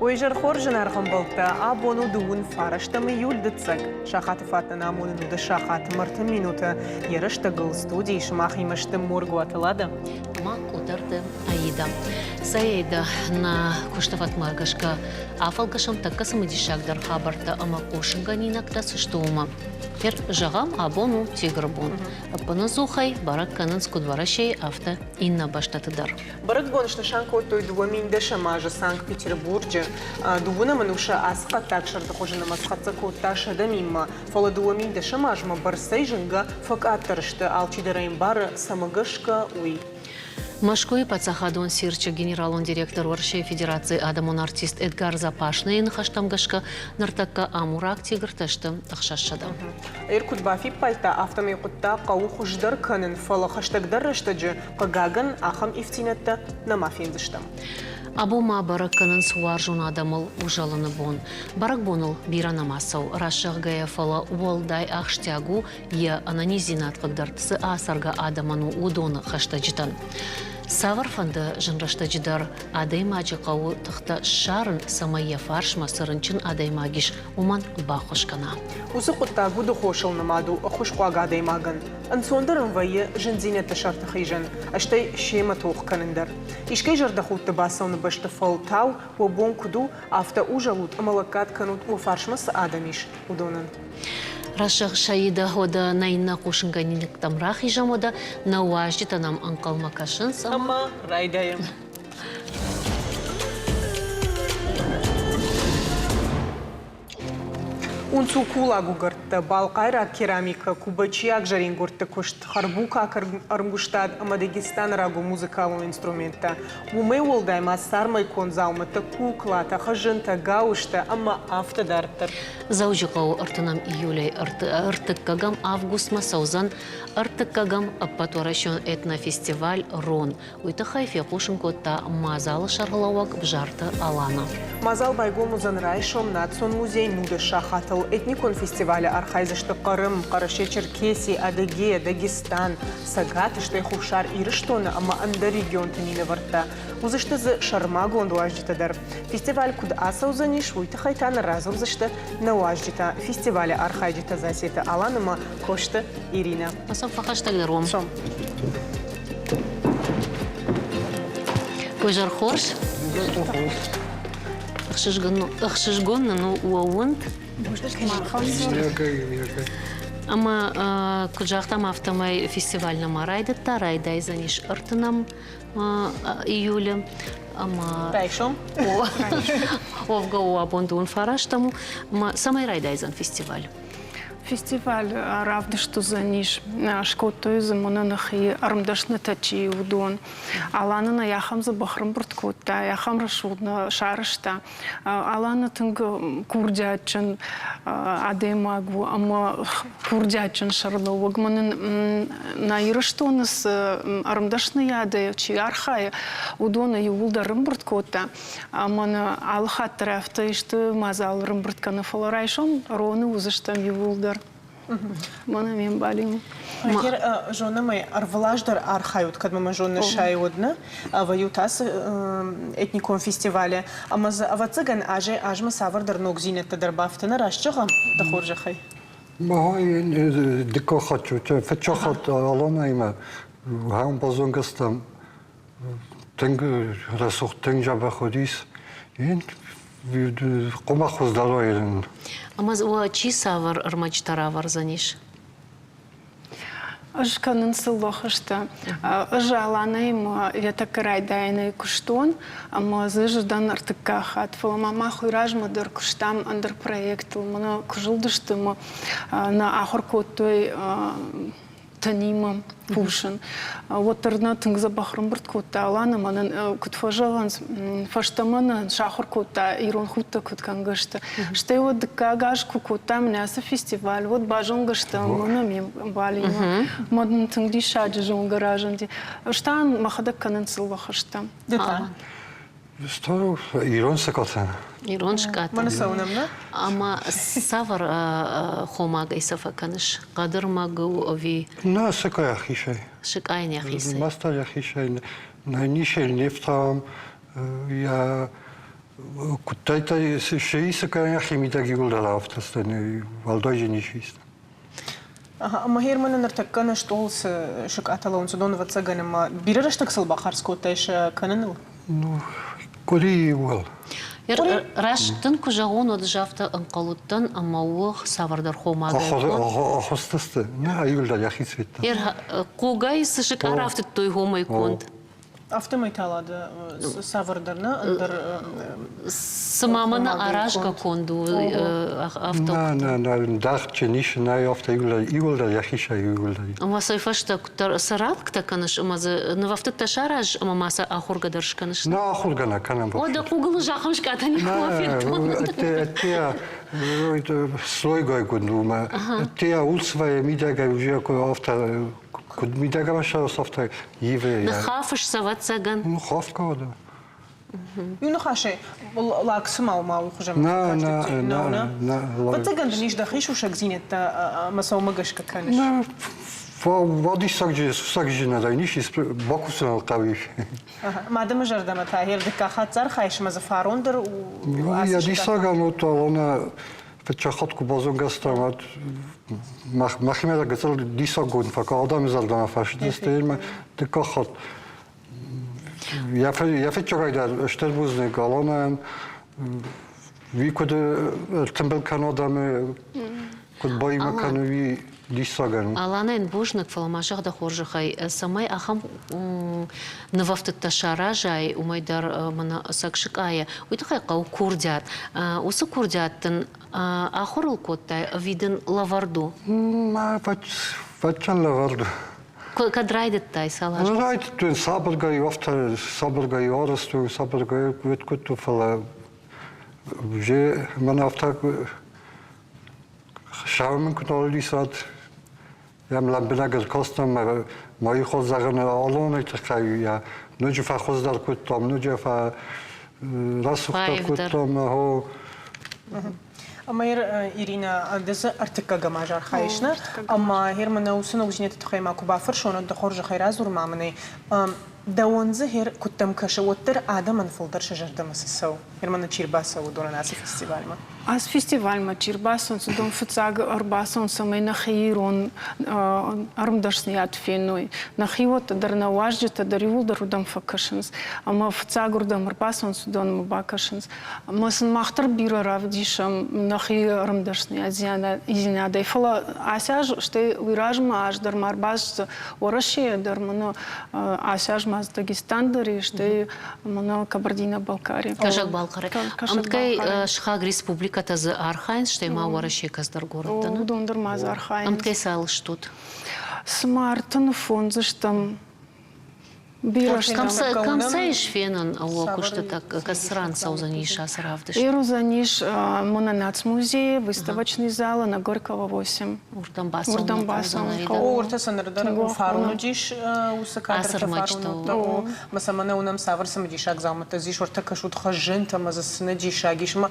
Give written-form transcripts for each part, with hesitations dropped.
Уый зӕрхор зынаргъ ӕмбӕлттӕ, абон у дыууын фарӕстӕм июль дыццӕг. Сахаты фӕтӕн амонын уыды сахаты мӕрты минуты. Йӕ рӕстӕгыл студийы сымахимӕ сты Моргуаты Лада ӕмӕ Къутӕрты Аида. Цӕй Аида, нӕ куысты фӕткмӕ гӕсгӕ афӕлгӕсӕм тӕккӕ цымыдисагдӕр хабӕрттӕ ӕмӕ хъусынгӕнинӕгтӕ цы сты, уымӕ. Гъер, зӕгъӕм, абон у Тигры бон. Ӕппынӕдзухӕй бӕрӕг кӕнынц куыд Уӕрӕсейы, афтӕ иннӕ бӕстӕты дӕр. Бӕрӕгбон снысан кодтой 2010 азы Санкт-Петербурджы. Дыууынӕм ӕнусы ацы хъӕддаг сырды хуызы нымӕц хӕццӕ кодта 100 000-мӕ, фӕлӕ 2010 азмӕ бӕрцӕй зынгӕ фӕкъаддӕр сты, алчидӕр ӕй ӕмбары, цӕмӕ гӕсгӕ, уый. Мӕскуыйы паддзахадон цирчы генералон директор Уӕрӕсейы Федерацийы адӕмон артист Эдгар Запашныйы ныхӕстӕм гӕсгӕ, ныртӕккӕ амураг тигртӕ сты 600. Эр куыд бафиппайдта, афтӕмӕй хъуыддаг хъӕуы хуыздӕр кӕнын, фӕлӕ хӕстӕгдӕр рӕстӕджы, хъыгагӕн, ахӕм ивддзинӕдтӕ нӕма фендзыстӕм. Абон ма бӕрӕг кӕнынц уарзон адӕмыл узӕлыны бон. Бӕрӕгбоныл бирӕ нӕма цӕуы, раст зӕгъгӕйӕ, фӕлӕ уӕлдай ахсджиаг у, йӕ ӕнӕниздзинад хъыгдард цы ацӕргӕ адӕмӕн у, уыдоны хӕстӕджытӕн. Цавӕрфӕнды зын рӕстӕджы дӕр адӕймаджы хъӕуы тыхтӕ ссарын, цӕмӕй йӕ фарсмӕ цы рынчын адӕймаг ис, уымӕн баххуыс кӕна. Уыцы хъуыддаг удыхосыл нымад у ӕххуысхъуаг адӕймагӕн. Ӕнцондӕр ын вӕййы зындзинӕдты сӕрты хизын, стӕй семӕ тох кӕнын дӕр. Искӕй зӕрдӕхудты бацӕуыны бӕсты фӕлтау уӕ бон куыд у, афтӕ узӕлут ӕмӕ лӕггад кӕнут, уӕ фарсмӕ цы адӕм ис, уыдонӕн. Рӕсӕгъ уӕдӕ нӕ иннӕ хъусынгӕнинӕгтӕм рахизӕм уӕдӕ, нӕ уазджытӕ нӕм ӕнхъӕлмӕ кӕсынц ӕмӕ райдайӕм. Унцукулаг угӕрдтӕ, балхъайраг керамикӕ, кубачиаг зӕрингуырдты куыст, харбукаг ӕрмгуыстад ӕмӕ Дагестаны рагон музыкалон инструменттӕ. Уымӕй уӕлдай ма цармӕй конд дзаумӕттӕ, куклатӕ, хызынтӕ, гауызтӕ ӕмӕ афтӕ дарддӕр. Дзӕуджыхъӕуы ӕртынӕм июлӕй ӕртыккӕгӕм августмӕ цӕудзӕн ӕртыккӕгӕм ӕппӕтуӕрӕсеон этнофестиваль «Рон». Уый тыххӕй фехъусын кодта мадзалы сӕргълӕууӕг Бзарты Алана. Мадзал байгом уыдзӕн райсом Национ музей нудӕс сахатыл. Этникон фестивалы архайдзысты Хъырым, Хъӕрӕсе-Черкеси, Адыгея, Дагестан, Цӕгат, стӕй Хуссар Ирыстоны ӕмӕ ӕндӕр регионты минӕвӕрттӕ. Уыдзысты дзы сӕрмагонд уазджытӕ дӕр. Фестиваль куыд ацӕудзӕнис, уый тыххӕй та нын радзурдзысты нӕ уазджытӕ, фестивалы архайджытӕ Засеты Алан ӕмӕ Косты Иринӕ. Цом фӕхӕстӕгдӕр уӕм. Цом. Изӕр хорз. Ӕхсызгон нын у уӕ уынд. Ӕмӕ куыд загътам, афтӕмӕй фестиваль нӕма райдыдта, райдайдзӕнис ӕртынӕм июлы. Ӕмӕ Райсом? Уӕвгӕ у абон дыууын фарӕстӕм у. Ӕмӕ цӕмӕй райдайдзӕн фестиваль? Фестиваль равдыст уыдзӕнис. Скодтой дзы мӕнӕ нӕхи ӕрмдӕснытӕ чи уыдон. Аланы нӕ ахӕм дзӕбӕх ӕрӕмбырд кодта, ахӕм рӕсугъд нӕ сарӕзта. Алана тынг курдиатджын адӕймаг у ӕмӕ курдиатджын сӕргълӕууӕг. Мӕнӕн нӕ Ирыстоны цы ӕрмдӕсныйадӕй чи архайы, уыдоны иууылдӕр ӕрӕмбырд кодта. Ӕмӕ нӕ алы хатт дӕр афтӕ исты мадзал ӕрӕмбырд кӕны, фӕлӕ райсом роны уыдзыстӕм иууылдӕр. Мӕнӕ ме мбалимӕ. Гер зонӕм ӕй, ӕрвылаз дӕр архайут, кӕд мӕ зоны сай уыд, нӕ? Вӕййут ацы этникон фестивалы. Ӕмӕ дзы, ӕвӕццӕгӕн, азӕй-азмӕ цавӕрдӕр ногдзинӕдтӕ дӕр бафты, нӕ раст зӕгъӕм, дӕ хорзӕхӕй? Дыккаг хатт, фыццаг хатт Аланӕимӕ ахӕм базонгӕ стӕм. Тынг рӕсугъд, тынг дзӕбӕх уыдис. Хъуымӕ хуыздӕр уайын. Ӕмӕ уӕ чи цавӕр ӕрмӕджытӕ равӕрдзӕнис? Ӕз кӕнын сыллохызтӕ. Ӕз Аланӕимӕ йӕ тӕккӕ райдайӕнӕй куыстон ӕмӕ дзы ӕз дӕн ӕртыккаг хатт. Фӕлӕ ма мах уый размӕ дӕр куыстам ӕндӕр проектыл. Мӕнӕ куы зылдысты ӕмӕ нӕ ахуыр кодтой тӕнимӕ кусын. Уӕддӕр нӕ тынг дзӕбӕх ӕрӕмбырд кодта Алан ӕмӕ нын, куыд фӕзӕгъынц, фӕстӕмӕ нӕ сахуыр кодта ирон худтӕ куыд кӕнгӕ сты. Стӕй уӕд дыккаг аз куы кодтам нӕ ацы фестиваль, уӕд базонгӕ стӕм мӕнӕ ме мбалимӕ. Мӕ нын тынг диссаджы зонгӕ разынди. Ӕз та мӕхӕдӕг кӕнын сылвӕхӕстӕ. Ды та? Что ирон сыкъатӕ? Ирон сыкъатӕ. Мӕнӕ цӕуынӕм, нӕ? Ӕмӕ цавӕр хомагӕй сӕ фӕкӕныс? Хъӕдырмӕг у ӕви? Нӕ, сыкъа йӕхицӕй. Сыкъайы йӕхицӕй. Мастер йӕхицӕй. Нӕ ничи не фтауӕм. Йӕ Куыдтӕй се исы кӕнӕ химидӕг иууылдӕр афтӕ уӕлдайджын ис иста. Ӕмӕ Германы ныртӕккӕ нӕ стъол цы сыкъатӕ лӕууынц, уыдон, ӕвӕццӕгӕн, ӕмӕ бирӕ рӕстӕг сыл бахардз кодтай сӕ кӕныныл? Ну, къуыри иуыл. Раст дын куы зӕгъон, уӕд ӕз афтӕ ӕнхъӕл уыдтӕн, ӕмӕ у цавӕрдӕр хомагӕй конд. Ахуыстысты. Нӕ, иуылдӕр йӕхи цветтӕ. Хъугӕй цы сыкъа рафтыдтой хомӕй конд. Афтӕмӕй талады цавӕрдӕр нӕ ӕндӕр Цыма мӕнӕ аразгӕ конд у афтӕ. Нӕ, нӕ, нӕ, дӕгъджын ис, нӕ, афтӕ иуылдӕр йӕхицӕй иуылдӕр. Ӕмӕ сӕ фӕстӕ куыддӕр цы рӕнгътӕ кӕныс ӕмӕ дзы нывӕфтыдтӕ саразыс ӕмӕ ма сӕ ахоргӕ дӕр скӕныс? Нӕ, ахоргӕ нӕ кӕнӕм. О, дӕ хъугыл зӕххӕм скъӕтӕ никуы федтон. Слойгай куыд у мӕ. Те улцвайы мидӕгӕй уже афтӕ куыд мидӕгӕй сӕрсӕфтӕ ивы. Ныххафыс ӕвӕццӕгӕн. Ныххафт кӕны. Иу ныхасӕй, лӕг цыма у ма уый хуызӕн. Нӕ, нӕ, нӕ, нӕ. Ӕвӕццӕгӕн дын ис дӕхи сусӕгдзинӕдтӕ ӕмӕ сӕ уымӕ гӕсгӕ кӕныс. Нӕ, уадиссаджы сусӕгдзинадӕй ницы бакусыныл хъӕуы. Мадӕмы зӕрдӕмӕ та ӕрдыккаг хатт архайыс ӕмӕ дзы фарон дӕр Йӕ диссагӕн уыд Алана фыццаг хатт куы базонгӕ стӕм, уӕд мӕхимӕ дӕр гыццыл диссаггонд фӕкӕ адӕмы зӕрдӕмӕ фӕцыдысты ӕмӕ дыккаг хатт йӕ фыццагӕй дӕр стыр бузныг Аланӕн, уый куыд ӕртымбыл кӕны адӕмы, куыд баимӕ кӕны, уый диссагӕн у. Аланӕн бузныг, фӕлӕ ма зӕгъ дӕ хорзӕхӕй, цӕмӕй ахӕм нывӕфтыдтӕ саразай, уымӕй дӕр мӕнӕ ӕцӕг сыкъайӕ, уый тыххӕй хъӕуы курдиат. Уыцы курдиат дын ахуыр ыл кодтай ӕви дын лӕвӕрд у? Мӕ фӕччӕн лӕвӕрд у. Кӕд райдыдтай, цал азы? Райдыдтон сабыргай, афтӕ сабыргай арӕзтон, сабыргай куыд кодтон, фӕлӕ уже мӕн афтӕ сӕумӕ мын куы нал исад, йӕм лӕмбынӕг ӕркастӕн мӕ мӕйы зӕгъын алоны тыххӕй йӕ ноджы фӕхуыздӕр кодтам, ноджы фӕрӕсугъддӕр кодтам. Ӕмӕ Ирина, ды дзы ӕртыккӕгӕм аз архайыс, нӕ? Ӕмӕ гъер мӕнӕ уыцы ногдзинӕдты тыххӕй ма куы бафӕрсон, уӕд дӕ хорзӕхӕй радзур ма мын ӕй. Дӕуӕн дзы гъер куыддӕм кӕсы, уӕддӕр адӕмӕн фылдӕр сӕ зӕрдӕмӕ цы цӕуы? Германы чи рбацӕуы, уыдонӕн ацы фестивальмӕ? Ацы фестивальмӕ чи рбацӕуынц, уыдон фыццаг ӕрбацӕуынц, цӕмӕй нӕхи ирон ӕрмдӕсныйад феной. Нӕхиуӕттӕ дӕр, нӕ уазджытӕ дӕр иууылдӕр уыдӕм фӕкӕсынц. Ӕмӕ фыццаг уырдӕм ӕрбацӕуынц, уыдонмӕ бакӕсынц. Ӕмӕ сын мах дӕр бирӕ равдисӕм нӕхи ӕрмдӕсныйаддзинадӕй. Фӕлӕ ацы аз, стӕй уый размӕ аз дӕр ма ӕрбацыд Уӕрӕсейӕ дӕр, мӕнӕ ацы аз ма Дагестан дӕр ис, стӕй Мӕнӕ Кабардино-Балкария. Кӕсӕг-Балхъары. Ӕмткӕй сыхаг республикӕтӕ дзы архайынц, стӕй ма Уӕрӕсе кӕцдӕр горӕттӕ. Уыдон дӕр ма дзы архайынц. Ӕмткӕй цал стут? Цыма 35 стӕм. Бирӕ стӕм. Кӕм сӕ ис фенӕн уӕ куыстытӕ, кӕцы ран цӕудзӕнис ацы равдыст? Уыдзӕнис мӕнӕ нацмузейы, выставочный залы на Горького 8. Уырдӕм бацӕуын бацӕуын хъӕуы. Уыртӕ сӕ ныр дӕр фарон уыдис уыцы кадртӕ фарон ӕмӕ сӕ мӕнӕ уынӕм цавӕр цымыдисаг дзаумӕттӕ дзы ис, уӕртӕ кӕсут хӕззынтӕ ӕмӕ дзы цы нӕ диссаг ис. Ӕмӕ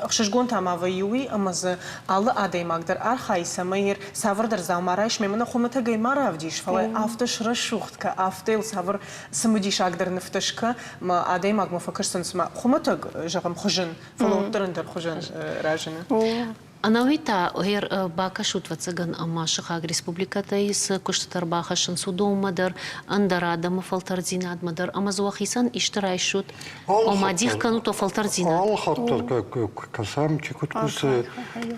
ӕхсызгон та ма вӕййы уый, ӕмӕ дзы алы адӕймаг дӕр архайы, цӕмӕй цавӕрдӕр дзаума райсмӕ мӕнӕ хуымӕтӕгӕй ма равдис, фӕлӕ афтӕ срӕсугъд кӕ, афтӕ йыл цавӕр цымыдисагдӕр нывтӕ скӕ, ӕмӕ адӕймагмӕ фӕкӕсдзӕн цыма хуымӕтӕг, зӕгъӕм, хуызын, фӕлӕ уӕддӕр ӕндӕр хуызӕн разыны. Ӕнӕуи та гъер бакӕсут, ӕвӕццӕгӕн, ӕмӕ сыхаг республикӕтӕй цы куыстытӕ ӕрбахӕссынц, уыдонмӕ дӕр, ӕндӕр адӕмы фӕлтӕрддзинадмӕ дӕр ӕмӕ дзы уӕхицӕн исты райсут, ома дих кӕнут уӕ фӕлтӕрддзинад. Алы хатт дӕр кӕсӕм, чи куыд кусы,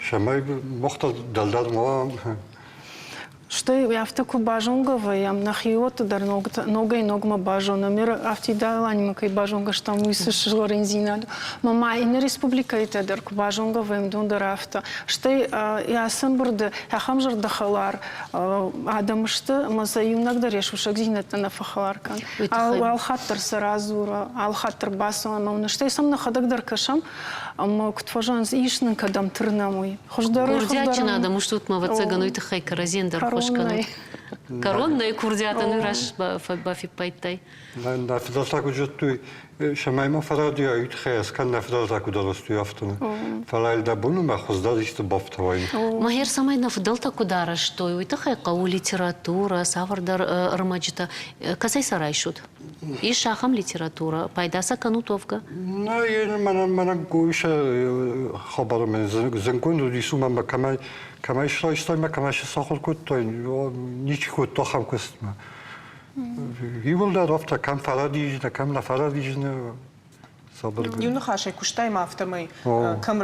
цӕмӕй мах дӕр дӕлдӕр ма уа. Стӕй афтӕ куы базонгӕ вӕййӕм, нӕхиуӕтты дӕр ногӕй-ногмӕ базонӕм. Ир афтид Аланимӕ кӕй базонгӕ стӕм, уый цы сызгъӕриндзинад у. Мӕ ма иннӕ республикӕйтӕ дӕр куы базонгӕ вӕййӕм, уыдон дӕр афтӕ. Стӕй ацы ӕмбырды ахӕм зӕрдӕхӕлар адӕм сты, ӕмӕ сӕ иунӕг дӕр йӕ сусӕгдзинӕдтӕ нӕ фӕхӕлар кӕны. Алхатт дӕр сӕ радзуры, алхатт дӕр бацӕуӕм ӕмӕ стӕй сӕм нӕхӕдӕг дӕр кӕсӕм, ӕмӕ куыд фӕзӕгъынц, ис нын кӕдӕм тырнӕм, уый. Хуыздӕр Курдиатджын адӕм устут ма, ӕвӕццӕгӕн, уый тыххӕй кӕрӕдзийӕн дӕр хос кӕнут. Кӕрон нӕй курдиатӕн раз бафиппайдтай. Нӕ фыдӕлтӕ куыд зыдтой, цӕмӕй ма фӕрӕдийа, уый тыххӕй ӕз кӕд нӕ фыдӕлтӕ куыд арӕзтой, афтӕ. Фӕлӕ дӕ бон мӕ хуыздӕр исты бафтауай. Махер цӕмӕй нӕ фыдӕлтӕ куыд арӕзтой, уый тыххӕй хъӕуы литературӕ, цавӕрдӕр ӕрмӕджытӕ. Кӕцӕй сӕ райсут? Ис ахӕм литературӕ, пайда сӕ кӕнут уӕвгӕ? Нӕ, мӕнӕ мӕнӕ Гойша хабар мӕн зынгонд уыдис, уымӕн ӕмӕ кӕмӕй кӕмӕй срайстай ӕмӕ кӕмӕй сахуыр кодтай, ничи кодта ахӕм куыстмӕ. Иууылдӕр афтӕ, кӕм фӕрӕдизынӕ, кӕм нӕ фӕрӕдизынӕ, Иу ныхасӕй куыстай ма афтӕмӕй, кӕм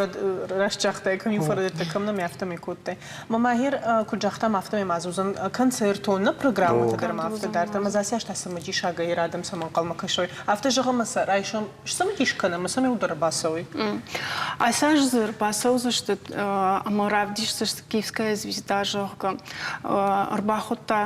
раст загътай, кӕм-иу фӕрӕдыдтӕ, кӕм нӕм афтӕмӕй кодтай. Мӕ Махер, куыд загътам, афтӕмӕй ма дзы уыдзӕн концертон нӕ программӕтӕ дӕр ма афтӕ дарддӕр. Ӕмӕ дзы та цымыдисагӕй адӕм цӕмӕ ӕнхъӕлмӕ кӕсой. Афтӕ зӕгъӕм, ӕмӕ сӕ райсом сцымыдис кӕнӕм, ӕмӕ сӕм иу дӕр ӕрбацӕуой. Ацы аз дзы ӕрбацӕудзысты ӕмӕ равдисдзысты Киевская звезда, зӕгъгӕ. Ӕрбахуыдта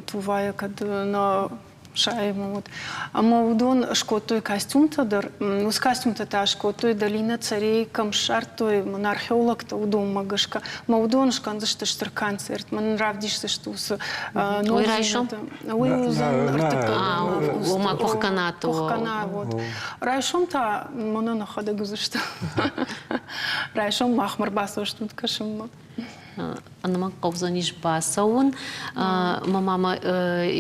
Тувайы, кӕд нӕ Саимы уыд. Ӕмӕ уыдон скодтой костюмтӕ дӕр. Уыцы костюмтӕ та скодтой Долина царей кӕм ссардтой мын археологтӕ, уыдонмӕ гӕсгӕ. Мӕ уыдон скӕндзысты стыр концерт, мӕн равдисдзысты уыцы Уый райсом? Уый уыдзӕн ӕртыккаг. Ома къухкӕнат. Къухкӕна, вот. Райсом та мӕнӕ нӕхӕдӕг уыдзысты. Райсом махмӕ ӕрбацӕудзыстут кӕсынмӕ. Ӕнӕмӕнг хъӕудзӕнис бацӕуын. Мӕ мамӕ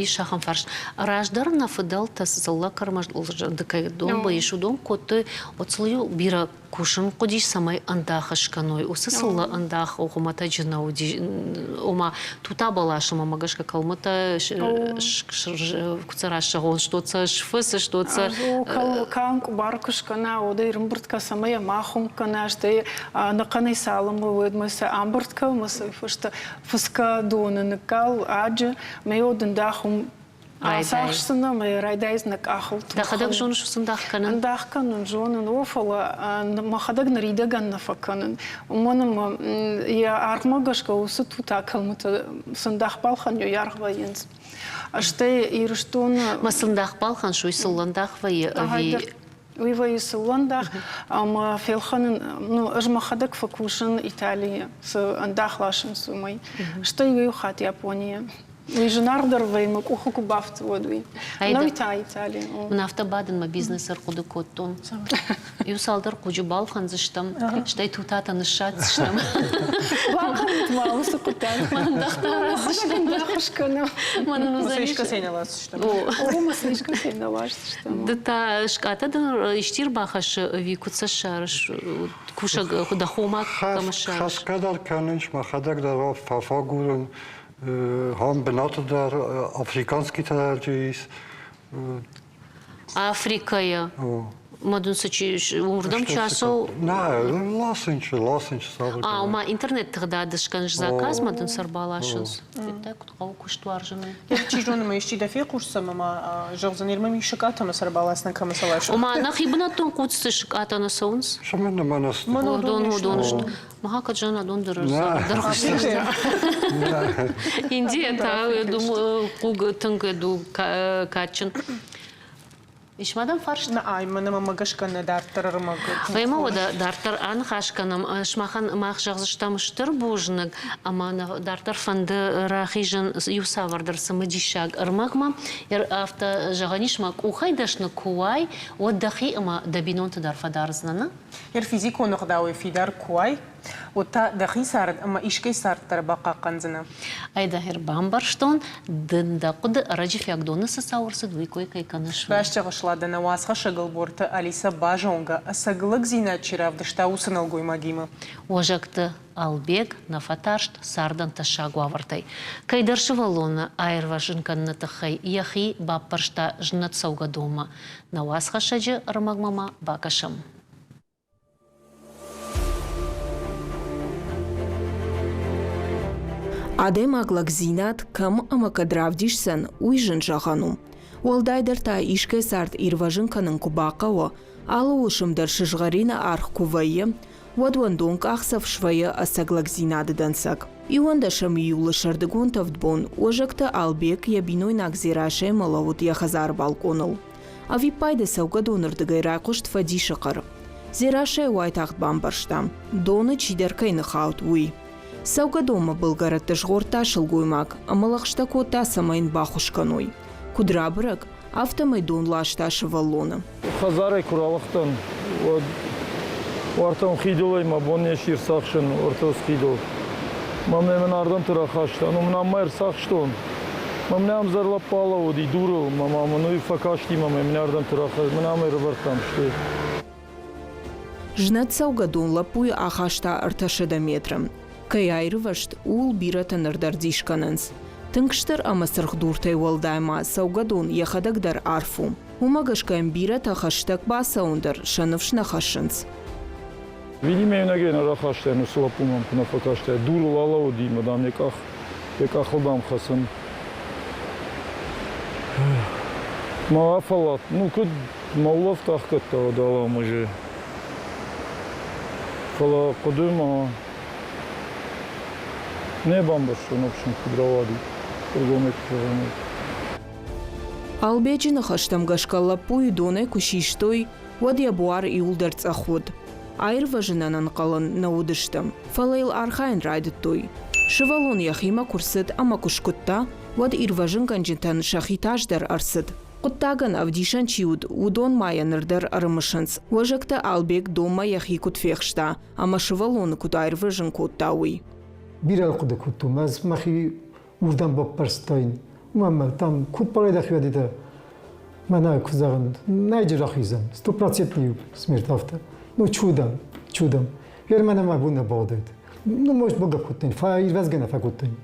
ис ахӕм фарст. Раздӕр нӕ фыдӕлтӕ цы дзыллӕ кӕрмӕзды кӕй домбы ис, уыдон кодтой, оцыл-иу бирӕ кусын хъуыдис, цӕмӕй ӕндах скӕной. Уыцы цыллӕ ӕндах хуымӕтӕджы нӕ уыди. Ома тута бӕласы мӕмӕ гӕсгӕ кӕлмытӕ куы сӕ рассӕгъон, что сӕ сфыс, что сӕ... Калм къуыбар куы скӕна, уӕд ӕй ӕрӕмбырд кӕ, цӕмӕй йӕ ма хуынкъ кӕна, стӕй ӕнӕхъӕнӕй цалынмӕ уӕдмӕ сӕ амбырд кӕ ӕмӕ сӕ фӕстӕ фыцгӕ доны ныккал аджы, мӕ дын дӕ хуым ацахсдзынӕ ӕмӕ райдайдзынӕ къахыл тухын. Дӕхӕдӕг зоныс уыцы ӕндах кӕнын? Ӕндах кӕнын зонын, о, фӕлӕ мӕхӕдӕг ныридӕгӕн нӕ фӕкӕнын. Уымӕн ӕмӕ йӕ аргъмӕ гӕсгӕ уыцы тута кӕлмытӕ цы ӕндах балхӕньой, аргъ вӕййынц. Стӕй Ирыстоны... Мӕ цы ӕндах балхӕнс, уый сыллӕндах вӕййы ӕви Уый вӕййы сыллӕндах ӕмӕ фелхӕнын, ну, ӕз мӕхӕдӕг фӕкусын Италийы, цы ӕндах ласынц, уымӕй. Стӕй иу хатт Японийы. Уый зынаргъдӕр вӕййы, мӕ къухы куы бафты, уӕд уый. Нӕуый та Италийы. Мын афтӕ бадын мӕ бизнес ӕрхъуыды кодтон. Иу цалдӕр хъуджы балхӕндзыстӕм, стӕй тутатӕ ныссадздзыстӕм. Бакӕнут ма уыцы хъуыддаг. Мӕн ӕндӕхтӕ араздзыстӕм. Ӕххуыс кӕнӕм. Мӕнӕн уыдзӕнис. Искӕцӕй нӕ ласдзыстӕм. О, мӕ сын искӕцӕй нӕ ласдзыстӕм. Ды та скъӕтӕ дын исчи ӕрбахӕссы ӕви куыд сӕ ссарыс? Кусӕг дӕ хомаг кӕм ссарыс? Хӕсгӕ дӕр кӕнынц, мӕхӕдӕг дӕр фӕфагурын. Ам бынаты дӕр африканский дӕр ис. Африкӕйы ма дын цы чи уырдӕм чи ацӕуы? Нӕ, ласынчы, ласынчы цавӕр. А, ома интернет тыгъдады скӕныс заказ, ма дын сӕ ӕрбаласынц. Федтай, куыд хъӕуы куыст уарзынӕй. Чи зоны, ма исчи дӕ фехъусдзӕн ӕмӕ зӕгъдзӕн, Ирмӕ ми сыкъатӕ ӕмӕ сӕ ӕрбаласынӕн кӕмӕ сӕ ласынц. Ома нӕхи бынӕттон хъуццы сыкъатӕ нӕ цӕуынц? Цӕмӕн нӕ мӕнӕ сты? Уыдон, уыдон сты. Мага кӕд зӕнадон дӕр Индия та хъуг тынг ду кадджын. Ис ма дӕм фарст? Нӕ, ай мӕнӕ мӕ гӕсгӕ нӕ дарддӕр ӕрмӕг. Гъемӕ уӕдӕ дарддӕр аныхас кӕнӕм. Сымахӕн мах зӕгъдзыстӕм стыр бузныг ӕмӕ нӕ дарддӕр фӕнды рахизын иу цавӕрдӕр цымыдисаг ӕрмӕгмӕ. Афтӕ зӕгъӕн ис, мӕ къухӕй дӕсны куы уай, уӕд дӕхи ӕмӕ дӕ бинонты дӕр фӕдардзынӕ, нӕ? Йӕ физикон ӕгъдауӕй фидар куы уай, уӕд та дӕхи цард ӕмӕ искӕй цард дӕр бахъахъхъӕндзынӕ. Айдагъ бамбӕрстон, дын дӕ хъуыды ӕрӕджы Фиагдоны цы цау ӕрцыд, уый кой кӕй кӕныс. Раст зӕгъыс, Ладӕ, нӕ уацхӕссӕг Ӕлборты Алисӕ базонгӕ, ӕцӕг лӕгдзинад чи равдыста, уыцы нӕлгоймагимӕ. Уазӕгты Албег нӕ фӕтарст цардӕн тӕссаг уавӕртӕй. Кӕйдӕр сывӕллоны аирвӕзын кӕныны тыххӕй йӕхи баппӕрста знӕт цӕугӕдонмӕ. Нӕ уацхӕссӕджы ӕрмӕгмӕ ма бакӕсӕм. Адӕймаг лӕгдзинад кӕм ӕмӕ кӕд равдисдзӕн, уый зын зӕгъӕн у. Уӕлдайдӕр та искӕй цард ирвӕзын кӕнын куы бахъӕуы, алы уысм дӕр сызгъӕрины аргъ куы вӕййы, уӕд уӕндон къахдзӕф свӕййы ӕцӕг лӕгдзинады дӕнцӕг. Иуӕндӕсӕм июлы сӕрдыгон тӕвд бон Уӕзӕгты Албег йӕ бинойнаг Дзерассӕимӕ лӕууыд йӕ хӕдзары балкъоныл. Ӕвиппайды цӕугӕдоны рдыгӕй райхъуыст фӕдисы хъӕр. Дзерассӕ уайтагъд бамбӕрста, доны чидӕр кӕй ныххауд, уый. Цӕугӕдонмӕ былгӕрӕтты згъордта сылгоймаг ӕмӕ лӕгъстӕ кодта, цӕмӕй йын баххуыс кӕной. Куыд рабӕрӕг, афтӕмӕй дон ласта сывӕллоны. Хӕдзарӕй куы ралыгътӕн, уӕд уартӕ хидылӕй мӕ бон не сси рцахсын уӕртӕ хидыл. Мӕ мын ардӕмты рахаста. Ну, мын ам ма ӕрцахстон. Мӕ мын ам зӕрлӕпп алӕууыди дурыл, мӕ ма мын уый фӕкасти мӕ мын ардӕмты рахаста. Мын ам ӕрӕвӕрдтам стӕй. Знӕт цӕугӕдон лӕппуйы ахаста 300 метры. Кӕй аирвӕзт, ууыл бирӕтӕ ныр дӕр дис кӕнынц. Тынг стыр ӕмӕ цыргъ дуртӕй уӕлдай ма цӕугӕдон йӕхӕдӕг дӕр арф у. Уымӕ гӕсгӕ йӕм бирӕтӕ хӕстӕг бацӕуын дӕр сӕ ныфс нӕ хӕссынц. Видимо, иунӕгӕй нӕ рахастаин уыцы лӕппу мӕм куы нӕ фӕкастаид. Дурыл алӕууыди ӕмӕ, дам, йӕ къах, йӕ къахыл, дам, хӕцын. Мӕ афӕллад, ну куыд мӕ улӕфт ӕхгӕдта уӕд Фӕлӕ хъуыды ма не бамбӕрстон, ӕфсин куыд рауади, ӕргомӕй куы зӕгъӕм, уӕд. Албеджы ныхӕстӕм гӕсгӕ лӕппуйы донӕй куы систой, уӕд йӕ буар иуылдӕр цъӕх уыд. Аирвӕзынӕн ӕнхъӕл ын нӕ уыдысты, фӕлӕ йыл архайын райдыдтой. Сывӕллон йӕхимӕ куы рцыд ӕмӕ куы скуыдта, уӕд ирвӕзынгӕнджытӕн сӕхи тас дӕр ӕрцыд. Хъуыддагӕн ӕвдисӕн чи уыд, уыдон ма йӕ ныр дӕр ӕрымысынц, Уӕзӕгты Албег донмӕ йӕхи куыд фехста ӕмӕ сывӕллоны куыд аирвӕзын кодта, уый. Бирӕ хъуыды кодтон, ӕз мӕхи уырдӕм баппӕрстаин. Мамӕ, там куыд райдахиуӕдитӕ, мӕнӕ куы зӕгъын, нӕйджы рахизӕн, стопроцентный смерть афтӕ. Ну, чудом, чудом. Ер мӕнӕ мӕ бон нӕ баудайд. Ну, может, богап кодтаин, фӕирвӕзгӕ нӕ фӕкодтаин.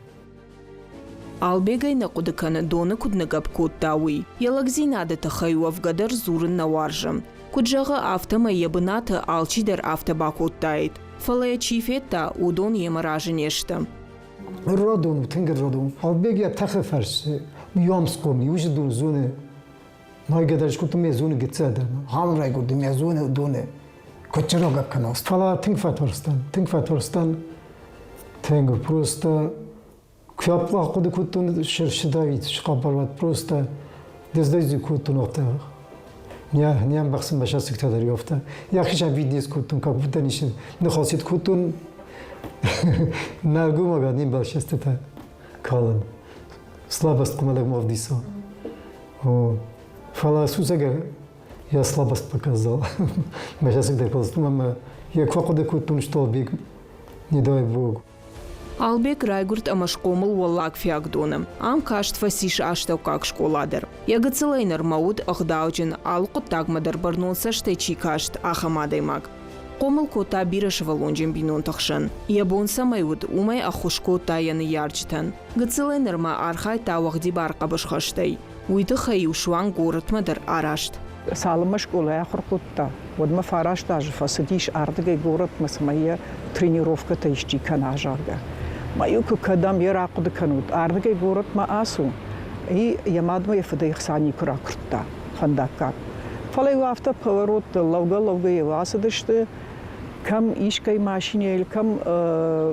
Албегӕй нӕ хъуыды кӕны, доны куыд ныгӕпп кодта, уый. Йӕ лӕгдзинады тыххӕй уӕвгӕ дӕр дзурын нӕ уарзы. Куыд зӕгъы, афтӕмӕй йӕ бынаты алчидӕр афтӕ бакодтаид. Фӕлӕ йӕ чи федта, уыдон йемӕ разы не сты. Ӕррадон у, тынг ӕррадон. Албег йӕ тӕхы фӕрсы, уый иуы дон зоны. Найгӕ дӕр скодта ме зоны гыццӕ дӕр. Хам райгуырди ме зоны доны. Куыд чырогӕп кӕнос? Фӕлӕ тынг фӕтарстӕн, тынг фӕтарстӕн. Тынг просто куы ахъуыды кодтон сырсыдаид схъӕбӕрвад просто дыздӕй кодтон афтӕ. Не, не ӕмбӕхсын мӕ сӕсыгтӕ дӕр афтӕ. Йӕхицӕн виднес кодтон, как будто ничи ныхасид кодтон. Нӕлгоймагӕн не мбӕлсӕстытӕ калын. Слабость къуымӕлӕг ма ӕвдиса. Фӕлӕ сусӕгӕй я слабость показал. Мӕ сӕсыгтӕ калстум ӕмӕ йӕ куы ахъуыды кодтон, что не дай бог. Албег райгуырд ӕмӕ схъомыл Уӕллаг Фиагдоны. Ам каст фӕцис астӕуккаг скъола дӕр. Йӕ гыццылӕй нырмӕ уыд ӕгъдауджын, алы хъуыддагмӕ дӕр бӕрнон цӕстӕй чи каст, ахӕм адӕймаг. Хъомыл кодта бирӕсывӕллонджын бинонты хсӕн. Йӕ бон цӕмӕй уыд, уымӕй ӕххуыс кодта йӕ ныййарджытӕн. Гыццылӕй нырмӕ архайдта уӕгъдибар хъӕбысхӕстӕй. Уый тыххӕй-иу суанг горӕтмӕ дӕр араст. Цалынмӕ скъолайы ахуыр кодта, уӕдмӕ 9 азы фӕцыдис ардыгӕй горӕтмӕ, цӕмӕй йӕ тренировкӕтӕ исчи кӕна, зӕгъгӕ. Ма-иу куы кӕдӕм йӕ рахъуыды кӕнут, ардыгӕй горӕтмӕ ацу, и йӕ мадмӕ йӕ фыдӕй ӕхца никуы ракуырдта фӕндаггаг. Фӕлӕ-иу афтӕ поворотты лӕугӕ-лӕугӕ-иу ацыдысты, кӕм искӕй машинӕйыл, кӕм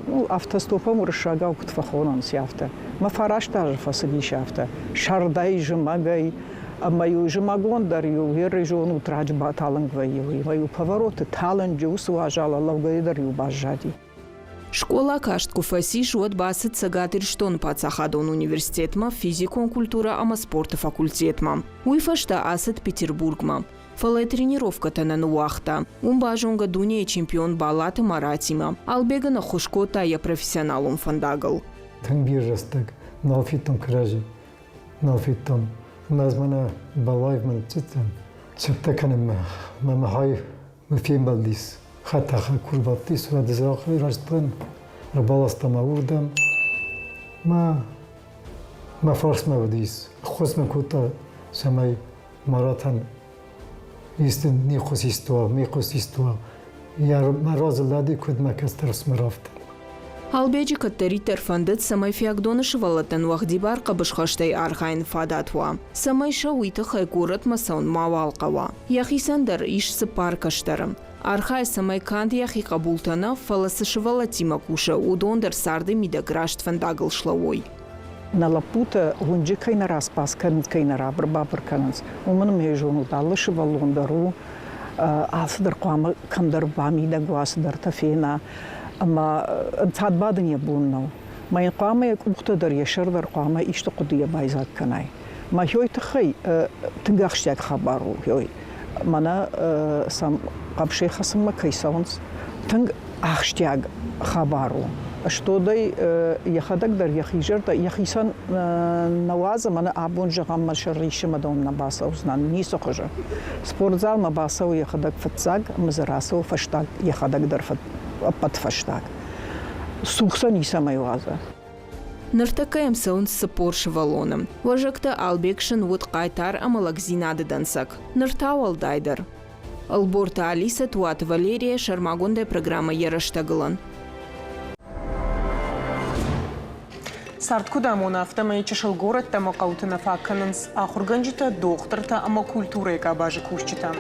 ну, автостопом уырыссагау куыд фӕхонынц, афтӕ. Мӕ 9 азы фӕцыдис афтӕ. Сӕрдӕй, зымӕгӕй, ӕмӕ-иу зымӕгон дӕр-иу йе зонут раджы баталынг вӕййы, ӕмӕ-иу повороты талынджы уыцы уазалы лӕугӕйӕ дӕр-иу баззади. Скъола каст куы фӕцис, уӕд бацыд Цӕгат Ирыстоны паддзахадон университетмӕ физикон культурӕ ӕмӕ спорты факультетмӕ. Уый фӕстӕ ацыд Петербургмӕ. Фӕлӕ тренировкӕтӕ нӕ ныууагъта. Уым базонгӕ дунейы чемпион Балаты Маратимӕ. Албег ын ӕххуыс кодта йӕ профессионалон фӕндагыл. Тынг бирӕ рӕстӕг нал федтон кӕрӕдзи, нал федтон. Ӕмӕ ӕз мӕнӕ Балаев мӕ ныццыдтӕн цӕттӕ кӕнынмӕ. Мӕ махӕй мӕ фембӕлдис. Хӕдтӕхӕг куы рбадтис, уӕд ӕз растдӕн, ӕрбаласта мӕ уырдӕм. Мӕ мӕ фарсмӕ уыдис. Ӕххуыс мын кодта, цӕмӕй Маратӕн исты нихъус истуа, михъус истуа. Мӕ разы лӕди куыд мӕ кӕстӕр ӕфсымӕр афтӕ. Албеджы кӕддӕриддӕр фӕндыд, цӕмӕй Фиагдоны сывӕллӕттӕн уӕгъдибар хъӕбысхӕстӕй архайын фадат уа, цӕмӕй сӕ уый тыххӕй горӕтмӕ цӕуын мауал хъӕуа. Йӕхицӕн дӕр ис цыппар кӕстӕры. Архайы, цӕмӕй канд йӕхи хъӕбултӕ нӕ, фӕлӕ цы сывӕллӕттимӕ кусы, уыдон дӕр царды мидӕг раст фӕндагыл слӕууой. Нӕ лӕппутӕ уынджы кӕй нӕ распас кӕнынц, кӕй нӕ рабыр-бабыр кӕнынц, уымӕн ӕмӕ зонут, алы сывӕллон дӕр у, алцыдӕр хъуамӕ кӕмдӕр бамидӕг уа, цыдӕртӕ фена. Ӕмӕ ӕнцад бадын йӕ бон нӕу. Мӕ йын хъуамӕ йӕ къухтӕ дӕр, йӕ сӕр дӕр хъуамӕ исты хъуыдыйӕ байдзаг кӕнай. Мӕ хёй тыххӕй тынг ахсджиаг хабар у хёй. Мӕнӕ сӕм хъӕбысӕй хӕцынмӕ кӕй цӕуынц, тынг ахсджиаг хабар у. Стодӕй йӕхӕдӕг дӕр йӕхи зӕрдӕ йӕхицӕн нӕ уадзы, мӕнӕ абон зӕгъӕм мӕ сӕр рисы мӕ дон нӕ бацӕудзынӕн ницы хуызы. Спортзалмӕ бацӕуы йӕхӕдӕг фыццаг ӕмӕ дзы рацӕуы фӕстаг йӕхӕдӕг дӕр ӕппӕт фӕстаг. Цух сӕ ницӕмӕй уадзы. Ныртӕккӕ йӕм цӕуынц 40 сывӕллоны. Уӕзӕгты Албег сын уыд хъайтар ӕмӕ лӕгдзинады дӕнцӕг. Ныр та уӕлдайдӕр. Ӕлборты Алисӕ, Туаты Валерия, сӕрмагондӕй программӕ йӕ рӕстӕгылӕн. Цард куыд амоны, афтӕмӕй чысыл горӕттӕ ӕмӕ хъӕуты нӕ фаг кӕнынц ахуыргӕнджытӕ, дохтыртӕ ӕмӕ культурӕйы къабазы кусджытӕ.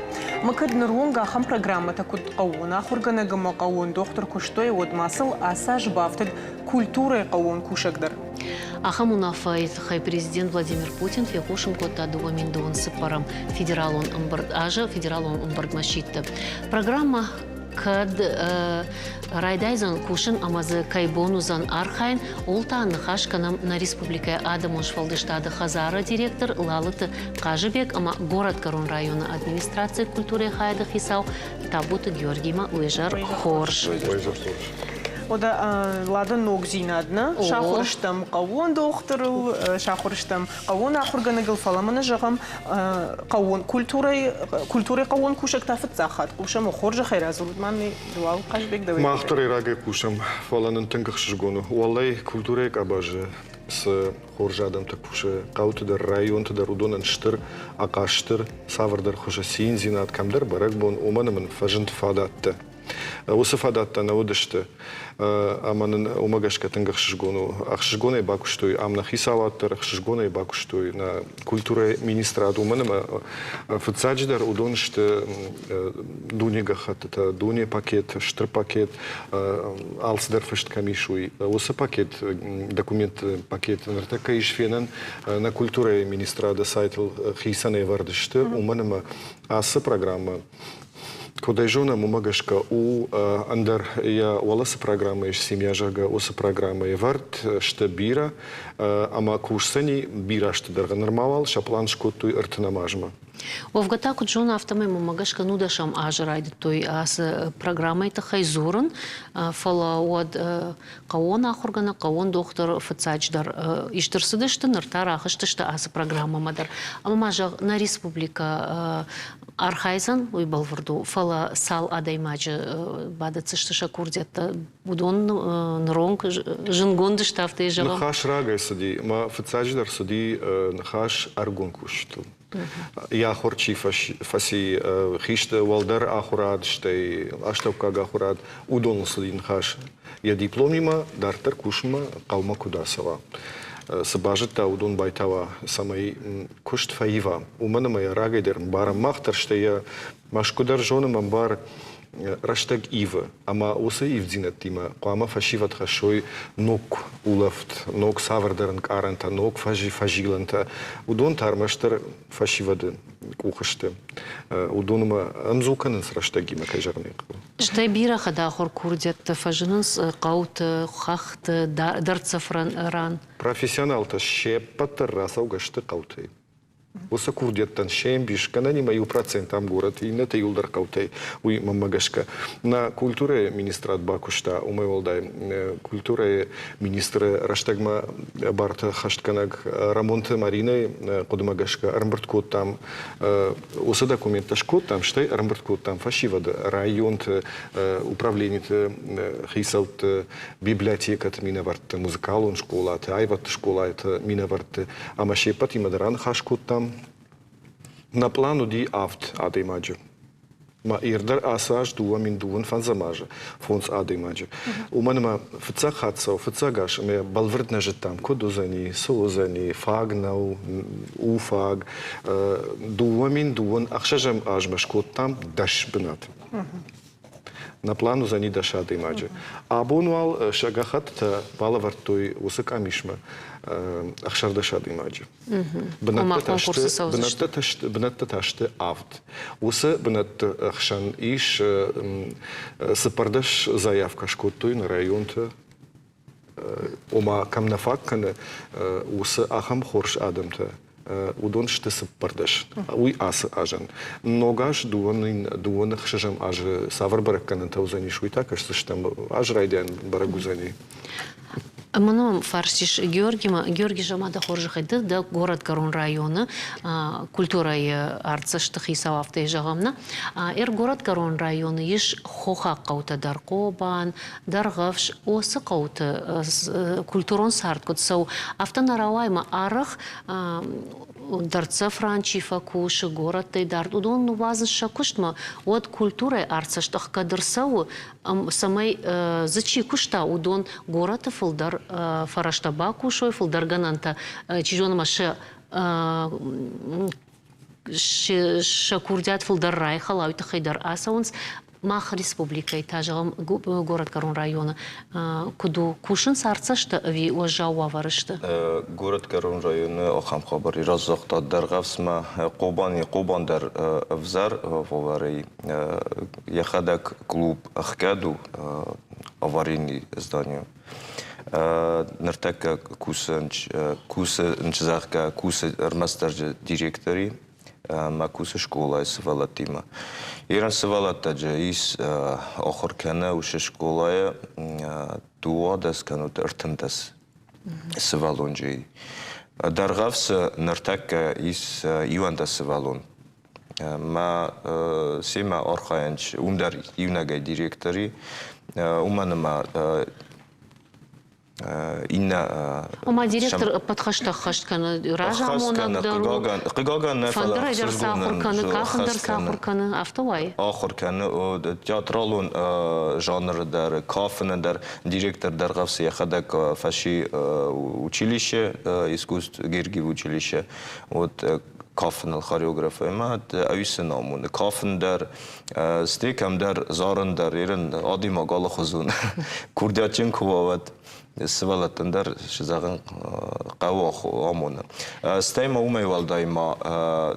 Ӕмӕ кӕд ныронг ахӕм программӕтӕ куыд хъӕууон ахуыргӕнӕг ӕмӕ хъӕууон дохтыр куыстой, уӕд ма сыл ацы аз бафтыд культурӕйы хъӕууон кусӕг дӕр. Ахӕм уынаффӕйы тыххӕй президент Владимир Путин фехъусын кодта 2004 федералон ӕмбырд азы федералон ӕмбырдмӕ сидты. Программӕ кӕд райдайдзӕн кусын ӕмӕ дзы кӕй бон уыдзӕн архайын, ууыл та ныхас кӕнӕм нӕ республикӕйы адӕмон сфӕлдыстады хӕдзары директор Лалыты Хъазыбег ӕмӕ Горӕтгӕрон районы администрацийы культурӕйы хайады хицау Табуты Георгимӕ. Уезӕр хорз. Ода Лада ногдзинад нӕ сахуыр стӕм хъӕууон дохтырыл, сахуыр стӕм хъӕууон ахуыргӕнӕгыл, фӕлӕ мӕнӕ зӕгъӕм хъӕууон культурӕйы культурӕйы хъӕууон кусӕг та фыццаг хатт хъусӕм, хорзӕхӕй радзурут ма Дуал Хъазбег дӕуӕй. Мах дӕр рагӕй хъусӕм, фӕлӕ нын тынг ӕхсызгон у. Уӕллӕй культурӕйы къабазы цы хорз адӕмтӕ кусы, хъӕуты дӕр, районты дӕр, уыдонӕн стыр ахъаз стыр цавӕрдӕр хуызы циндзинад, кӕмдӕр бӕрӕгбон, уымӕн ӕмӕ фӕзынд фадӕттӕ. Уыцы фадӕттӕ нӕ уыдысты ӕмӕ нын уымӕ гӕсгӕ тынг ӕхсызгон у. Ӕхсызгонӕй бакуыстой ам нӕ хицауад дӕр, ӕхсызгонӕй бакуыстой нӕ культурӕйы министрад, уымӕн ӕмӕ фыццаджыдӕр уыдон сты дуне гӕххӕттытӕ, дуне пакет, стыр пакет, алцыдӕр фыст кӕм ис, уый. Уыцы пакет, документты пакет ныртӕккӕ ис фенӕн нӕ культурӕйы министрады сайтыл хицӕнӕй ӕвӕрд сты, уымӕн ӕмӕ ацы программӕ Куыд ӕй зонӕм, уымӕ гӕсгӕ у ӕндӕр йӕ уӕлӕ цы программӕ ис «Семья», зӕгъгӕ, уыцы программӕйы ӕвӕрд сты бирӕ ӕмӕ кусдзӕни бирӕ азты дӕргъы. Нырма уал сӕ пълан скодтой ӕртынӕм азмӕ. Уӕвгӕ та куыд зоны, афтӕмӕй мӕнмӕ гӕсгӕ нудӕсӕм азы райдыдтой ацы программӕйы тыххӕй дзурын, фӕлӕ уӕд хъӕууон ахуыргӕнӕг, хъӕууон дохтыр фыццаджыдӕр ист ӕрцыдысты, ныр та рахызтысты ацы программӕмӕ дӕр. Ӕмӕ ма зӕгъ, нӕ республикӕ архайдзӕн, уый бӕлвырд у, фӕлӕ цал адӕймаджы бадӕтдзысты сӕ курдиӕттӕ, уыдон ныронг зынгонд сты, афтӕ зӕгъӕм. Ныхас рагӕй цыди, мӕ фыццаджыдӕр цыди ныхас ӕргом кусджытыл. Йӕ ахуыр чи фӕци, хисты уӕлдӕр ахуырад, стӕй астӕуккаг ахуырад, уыдоныл цыди ныхас. Йӕ дипломимӕ дарддӕр кусынмӕ хъӕумӕ куыд ацӕуа. Цы базыдта, уыдон байтауа, цӕмӕй куыст фӕива. Уымӕн ӕмӕ йӕ рагӕй дӕр ӕмбарӕм мах дӕр, стӕй йӕ Мӕскуы дӕр зонӕм ӕмбар рӕстӕг ивы, ӕмӕ уыцы ивддзинӕдтимӕ хъуамӕ фӕсивӕд хӕссой ног улӕфт, ног цавӕрдӕр ӕнкъарӕнтӕ, ног фӕзилӕнтӕ. Уыдон та ӕрмӕстдӕр фӕсивӕды къухы сты. Уыдонмӕ ӕмдзу кӕнынц рӕстӕгимӕ, кӕй зӕгъын ӕй хъӕуы. Стӕй бирӕ хӕдахуыр курдиӕттӕ фӕзынынц хъӕуты, хӕхты, дӕрддзӕф ран. Профессионалтӕ се ппӕт дӕр рацӕугӕ сты хъӕутӕй. Уыцы курдиӕттӕн се мбис гӕнӕнимӕ 1% ам горӕты, иннӕтӕ иуылдӕр хъӕутӕй. Уый мӕнмӕ гӕсгӕ. Нӕ культурӕйы министрад бакуыста, уымӕй уӕлдай культурӕйы министры рӕстӕгмӕ барты хӕстгӕнӕг Рӕмонты Маринӕйы хъуыдымӕ гӕсгӕ ӕрӕмбырд кодтам уыцы документтӕ скодтам, стӕй ӕрӕмбырд кодтам фӕсивӕды районты управлениты хицӕутты, библиотекӕты минӕвӕртты, музыкалон скъолаты, аивӕдты скъолаты минӕвӕртты ӕмӕ се ппӕтимӕ дӕр аныхас кодтам. Нӕ пълан уыди авд адӕймаджы. Ма ирдӕр ацы аз 2025 азы фондз адӕймаджы. Уымӕн ӕмӕ фыццаг хатт цӕуы фыццаг аз ӕмӕ бӕлвырд нӕ зыдтам, куыд уыдзӕни, цы уыдзӕни, фаг нӕу, у фаг. 2026 азмӕ скодтам 10 бынаты. Нӕ план уыдзӕни 10 адӕймаджы. Абон уал сӕ гӕххӕттытӕ балӕвӕрдтой уыцы къамисмӕ 16 адӕймаджы. Бынӕттӕ та сты авд. Уыцы бынӕтты хсӕн ис 14 заявкӕ скодтой нӕ районты ома кӕм нӕ фаг кӕны, уыцы ахӕм хорз адӕмтӕ, уыдон сты 14. Уый ацы азӕн. Ног аз дыууын ӕхсӕзӕм азы цавӕр бӕрӕггӕнӕнтӕ уыдзӕнис, уый та кӕсдзыстӕм. Аз райдиан бӕрӕг уыдзӕни. Мӕнӕ фарст ис Георгимӕ. Георги, зӕгъ-ма дӕ хорзӕхӕй, ды дӕ горӕтгӕрон районы культурӕйы артдзӕсты хицау, афтӕ зӕгъӕм, нӕ? Эр горӕтгӕрон районы ис хохаг хъӕутӕ дӕр, Хъобан, Дӕргъӕвс, Осы хъӕуты культурон цард куыд цӕуы, афтӕ нӕ рауайы ӕмӕ арӕх дӕрддзӕф ран чи фӕкусы, горӕттӕй дард, уыдон ныууадзынц сӕ куыстмӕ, уӕд культурӕйы артдзӕст ӕхгӕд ӕрцӕуы, цӕмӕй дзы чи куыста, уыдон горӕты фылдӕр фӕрӕзтӕ бакусой, фылдӕр гӕнӕнтӕ, чи зоны ма сӕ сӕ курдиат фылдӕр райхӕла, уый тыххӕй дӕр ацӕуынц. Мах республикӕйы та, зӕгъӕм, горӕтгӕрон районы куыд у, кусынц артдзӕсты ӕви уӕззау уавӕры сты? Горӕтгӕрон районы ахӕм хабар разагъта Дӕргъӕвсмӕ Хъобани Хъобан дӕр ӕвзӕр уавӕрӕй йӕхӕдӕг клуб ӕхгӕд у аварийный здание. Ныртӕккӕ кусы, зӕгъгӕ, кусы ӕрмӕстдӕр директори ӕмӕ кусы скъолайы сывӕллӕттимӕ. Ирон сывӕллӕттӕджы ис ахуыр кӕны уыцы скъолайы 12 кӕнӕ 13 сывӕллонджы. Дӕргъӕвсы ныртӕккӕ ис 11 сывӕллон. Мӕ семӕ архайӕн уым дӕр иунӕгӕй директори, уымӕн ӕмӕ иннӕ Ома директор ӕппӕт хӕстӕ ӕххӕст кӕны, разамонӕг дӕр у, хъыгагӕн нӕ, фӕлӕ фӕндырӕй дӕр цы ахуыр кӕны, кафын дӕр цы ахуыр кӕны, афтӕ уайы? Ахуыр кӕны театралон жанры дӕр, кафыны дӕр. Директор Дӕргъӕвсы йӕхӕдӕг фӕци училище, искусств Гергиевы училище. Вот кафыныл хореограф ӕмӕ ӕвисы ном уыны кафын дӕр, стӕй кӕмдӕр зарын дӕр, ерын адӕймаг алыхуызон курдиатджын куы уа, уӕд сывӕллӕттӕн дӕр зӕгъын хъӕуы амонын. Стӕй ма уымӕй уӕлдай ма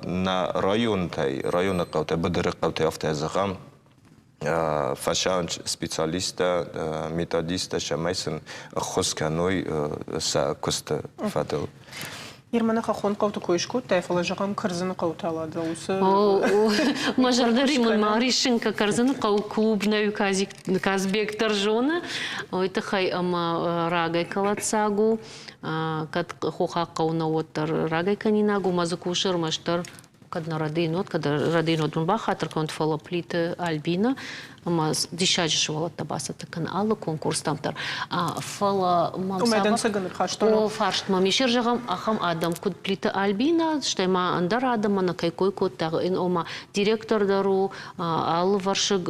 нӕ районтӕй, районы хъӕутӕ, быдыры хъӕутӕй афтӕ зӕгъӕм, фӕсарӕн специалисттӕ, методисттӕ, цӕмӕй сын ӕххуыс кӕной сӕ куысты фӕдыл. Ирманы хӕххон хъӕуты кой скодтай, фӕлӕ зӕгъӕм Кӕрдзыны хъӕуы талады уыцы Мӕ зӕрдӕ римын ма риссын, Кӕрдзыны хъӕуы клуб нӕ Казбек дӕр зоны, уый тыххӕй ӕмӕ рагӕй кӕлӕддзаг у, кӕд хохаг хъӕу нӕ, уӕддӕр рагӕй кӕнинаг у, мӕ дзы кусы ӕрмӕстдӕр кӕд нӕ рӕдыйнот, кӕд рӕдыйнот мын бахатыр кӕнут, фӕлӕ Плиты Альбина ӕмӕ диссаджы сывӕллӕттӕ бацӕттӕ кӕны алы конкурстӕм дӕр. Фӕлӕ мӕм цавӕр фарст мӕм ис, зӕгъӕм, ахӕм адӕм, куыд Плиты Альбина, стӕй ма ӕндӕр адӕм мӕнӕ кӕй кой кодта, ома директор дӕр у, алывӕрсыг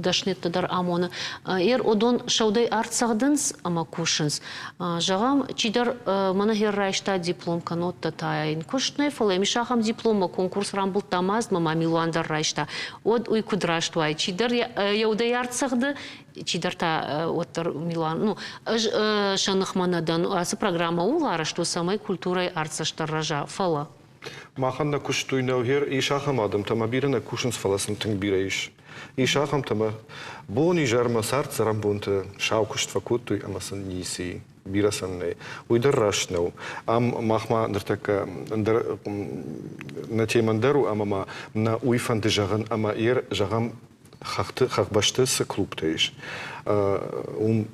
дӕсныйӕдтӕ дӕр амоны. Ер уыдон сӕудӕй арт цӕгъдынц ӕмӕ кусынц. Зӕгъӕм, чидӕр мӕнӕ хер райста диплом, кӕннод та йын куыст нӕй, фӕлӕ йӕм ис ахӕм диплом, мӕ конкурс рамбылдта мазд, мӕ милуан дӕр райста. Уӕд уый куыд раст уай? Чидӕр йӕ удӕй арт цӕгъды, чидӕр та уӕддӕр милуан. Ну, ӕз сӕ ныхмӕ нӕ дӕн. Ацы программӕ ууыл арӕзт у, цӕмӕй культурӕйы артдзӕст дӕр рӕза. Фӕлӕ Махӕн нӕ куыст уый нӕу. Гъер ис ахӕм адӕмтӕ, ӕмӕ бирӕ нӕ кусынц, фӕлӕ сын тынг бирӕ ис. Ис ахӕмтӕ, ӕмӕ бон-изӕрмӕ цард-цӕрӕнбонты сау куыст фӕкодтой ӕмӕ сын ницы и, бирӕ сӕм нӕй. Уый дӕр раст нӕу. Ам махмӕ ныртӕккӕ ӕндӕр нӕ темӕ ӕндӕр у ӕмӕ ма нӕ уый фӕнды зӕгъын ӕмӕ ер зӕгъӕм хӕхты хӕхбӕсты цы клубтӕ ис, уым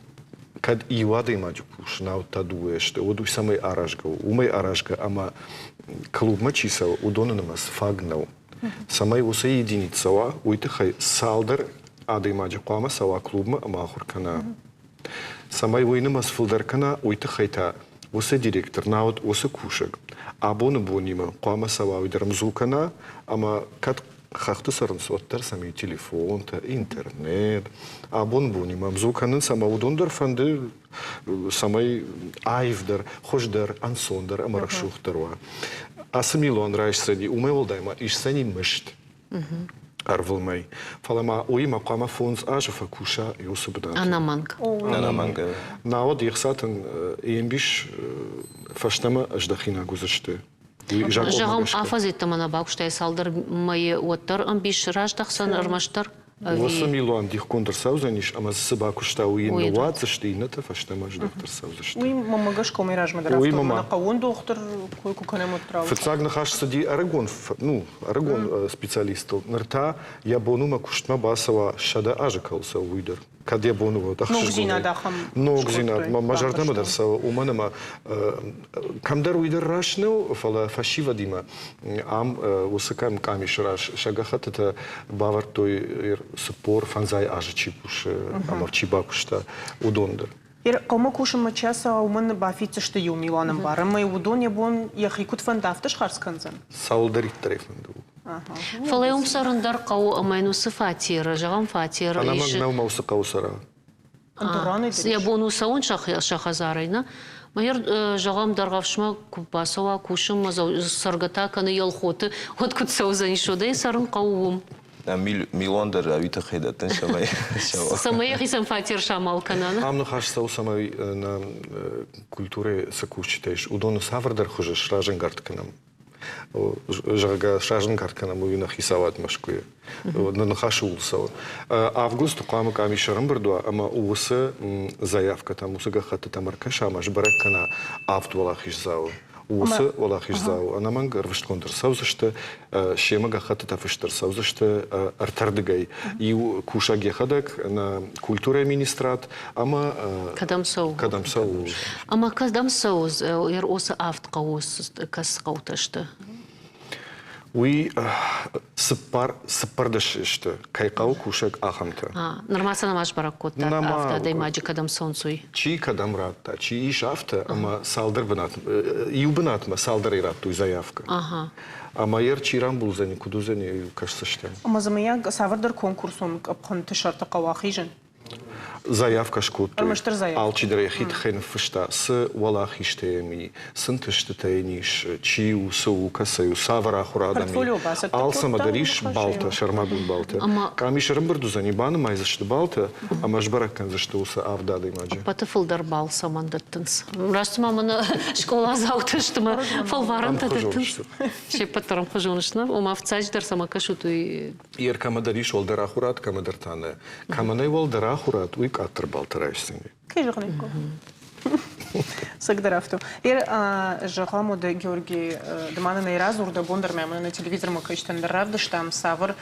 кӕд иу адӕймаджы кусын та дыууӕ сты, уӕд уый цӕмӕй аразгӕ у? Уымӕй аразгӕ ӕмӕ клубмӕ чи цӕуы, уыдоны нымӕц фаг нӕу. Цӕмӕй уыцы единиц цӕуа, уый тыххӕй цалдӕр адӕймаджы хъуамӕ цӕуа клубмӕ ӕмӕ ахуыр кӕна. Цӕмӕй уый нымӕц фылдӕр кӕна, уый тыххӕй та уыцы директор, науӕд уыцы кусӕг абоны бонимӕ хъуамӕ цӕуа, уый дӕр ӕмдзу кӕна ӕмӕ кӕд хӕхты цӕрынц, уӕддӕр сӕм и телефонтӕ, интернет. Абоны бонимӕ ӕмдзу кӕнынц ӕмӕ уыдон дӕр фӕнды, цӕмӕй аивдӕр, хуыздӕр, ӕнцондӕр ӕмӕ рӕсугъддӕр уа. Ацы милуан райсдзӕни, уымӕй уӕлдай ма исдзӕни мызд. Ӕрвылмӕй. Фӕлӕ ма уыимӕ хъуамӕ 5 азы фӕкуса уыцы бынаты. Ӕнӕмӕнг. Ӕнӕмӕнг. Науӕд йе хцатӕн йе мбис фӕстӕмӕ ӕздӕхинаг уыдзысты. Зӕгъӕм, афӕдз йеддӕмӕ нӕ бакуыстай цалдӕр мӕйы, уӕддӕр ӕмбис раздӕхдзӕн ӕрмӕстдӕр? Уыцы милуан дихгонд ӕрцӕудзӕнис ӕмӕ цы бакуыста, уый йын ныууадздзысты, иннӕтӕ фӕстӕмӕ здӕхт ӕрцӕудзысты. Уый мӕнмӕ гӕсгӕ уымӕй размӕ дӕр афтӕ мӕнӕ хъӕууон дохтыр кой куы кӕнӕм, уӕд Фыццаг ныхас цыди ӕрыгон, ну, ӕрыгон специалисттыл. Ныр та йӕ бон у мӕ куыстмӕ бацӕуа 100 азы кӕуыл цӕуы, уый дӕр. Кӕд йӕ бон у, уӕд Ногдзинад ахӕм Ногдзинад мӕ зӕрдӕмӕ дӕр цӕуы, уымӕн ӕмӕ кӕмдӕр уый дӕр раст нӕу, фӕлӕ фӕсивӕдимӕ ам уыцы кӕм къамисы раз сӕ гӕххӕттытӕ бавӕрдтой 45 азы чи кусы ӕмӕ чи бакуыста, уыдон дӕр. Хъӕумӕ кусынмӕ чи ацӕуа, уымӕн бафиддзысты иу милуан ӕмбар, ӕмӕ уыдон йӕ бон йӕхи куыд фӕнды, афтӕ схардз кӕндзӕн? Цӕуылдӕриддӕр ӕй фӕнды. Фӕлӕ уым цӕрын дӕр хъӕуы ӕмӕ йын уыцы фатеры, зӕгъӕм, фатер Ӕнӕмӕнг нӕу мӕ уыцы хъӕуы цӕра. Йӕ бон у цӕуын сӕ хӕдзарӕй, нӕ? Мӕ зӕгъӕм, Дӕргъӕвсмӕ куы бацӕуа кусынмӕ, цӕргӕ та кӕны Елхоты, уӕд куыд цӕудзӕнис, уӕд ӕй цӕрын хъӕуы уым. Милуан дӕр ӕви тыххӕй дӕттын, цӕмӕй Цӕмӕй йӕхицӕн фатер самал кӕна. Ам ныхас цӕуы, цӕмӕй нӕ культурӕйы цы кусджытӕ ис, уыдоны цавӕрдӕр хуызы сразӕнгард кӕнӕм. Зӕгъгӕ, сразӕнгард кӕнӕм уый нӕ хицауад Мӕскуыйы. Нӕ ныхас ууыл цӕуы. Августы хъуамӕ къамис ӕрӕмбырд уа ӕмӕ уыцы заявкӕтӕм, уыцы гӕххӕттытӕм ӕркӕса ӕмӕ сбӕрӕг кӕна авд уӕлахиздзауы. Уыцы уӕлахиздзау ӕнӕмӕнг ӕрвыстгонд ӕрцӕудзысты, семӕ гӕххӕттытӕ фыст ӕрцӕудзысты ӕртӕрдыгӕй. Иу кусӕг йӕхӕдӕг, нӕ культурӕйы министрад ӕмӕ кӕдӕм цӕуы? Кӕдӕм цӕуы? Ӕмӕ кӕдӕм цӕуы уыцы авд хъӕуы кӕцы хъӕутӕ сты? Уый цыппар цыппӕрдӕс сты, кӕй хъӕуы кусӕг, ахӕмтӕ. Нырма сӕ нӕма сбӕрӕг кодтат, афтӕ адӕймаджы кӕдӕм цӕуынц, уый? Чи кӕдӕм радта, чи ис афтӕ, ӕмӕ цалдӕр бынат, иу бынатмӕ цалдӕрӕй радтой заявкӕ. Ӕмӕ йӕ чи рамбулдзӕни, куыд уыдзӕни, кӕсдзыстӕм. Ӕмӕ дзы мыййаг цавӕрдӕр конкурсон къӕпхӕнты сӕрты хъӕуы ахизын? Заявкӕ скодтой. Алчидӕр йӕхи тыххӕй ныффыста, цы уӕлахизтӕ йӕм и, цы нтыстытӕ йын ис, чи у, цы у, кӕцӕй у, цавӕр ахуыр адӕм и. Алцӕмӕ дӕр ис балтӕ, сӕрмагонд балтӕ. Къамис ӕрӕмбырд уыдзӕни, банымайдзысты балтӕ ӕмӕ сбӕрӕг кӕндзысты уыцы авд адӕймаджы. Ӕппӕты фылдӕр бал цӕмӕн дӕттынц? Раст цыма мӕнӕ скъоладзаутӕ сты мӕ фӕлварӕнтӕ дӕттынц. Се ппӕт дӕр ӕмхуызон сты, ома фыццаджыдӕр цӕмӕ кӕсут, уый Ер кӕмӕдӕр ис уӕлдӕр ахуырад, кӕмӕдӕр та нӕ. Кӕмӕ нӕй уӕлдӕр ахуырад, уый къаддӕр баллтӕ райсдзӕни. Кӕй зӕгъын ӕй хъӕуы. Цӕгдӕр афтӕ. Ер зӕгъӕм, уӕдӕ Георгий, ды ма нын ӕй радзур, дӕ бон дӕр ма нӕ телевизормӕ кӕсджытӕн дӕр равдыстам, цавӕр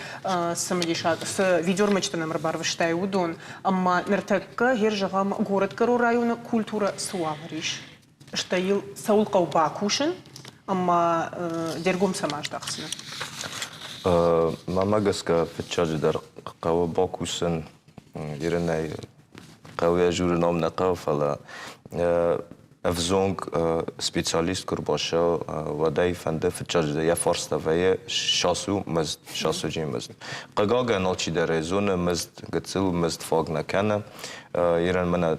цымыдисаг, цы видеормӕджытӕ нӕм ӕрбарвыстай, уыдон. Ӕмӕ ныртӕккӕ, ер зӕгъӕм, горӕтгӕрон районы культурӕ цы уавӕр ис? Стӕй йыл цӕуыл хъӕуы бакусын ӕмӕ де ргом цӕмӕ аздахдзынӕ? Мӕнмӕ гӕсгӕ, фыццаджыдӕр хъӕуы бакусын ирынӕй хъӕуы йӕ журы ном нӕ хъӕуы, фӕлӕ ӕвзонг специалист куы рбацӕуы, уӕд ӕй фӕнды фыццаджыдӕр йӕ фарста вӕййы сасу мызд, сасуджы мызд. Хъыгагӕн, алчидӕр ӕй зоны, мызд гыццыл мызд фаг нӕ кӕны. Ирӕн мӕнӕ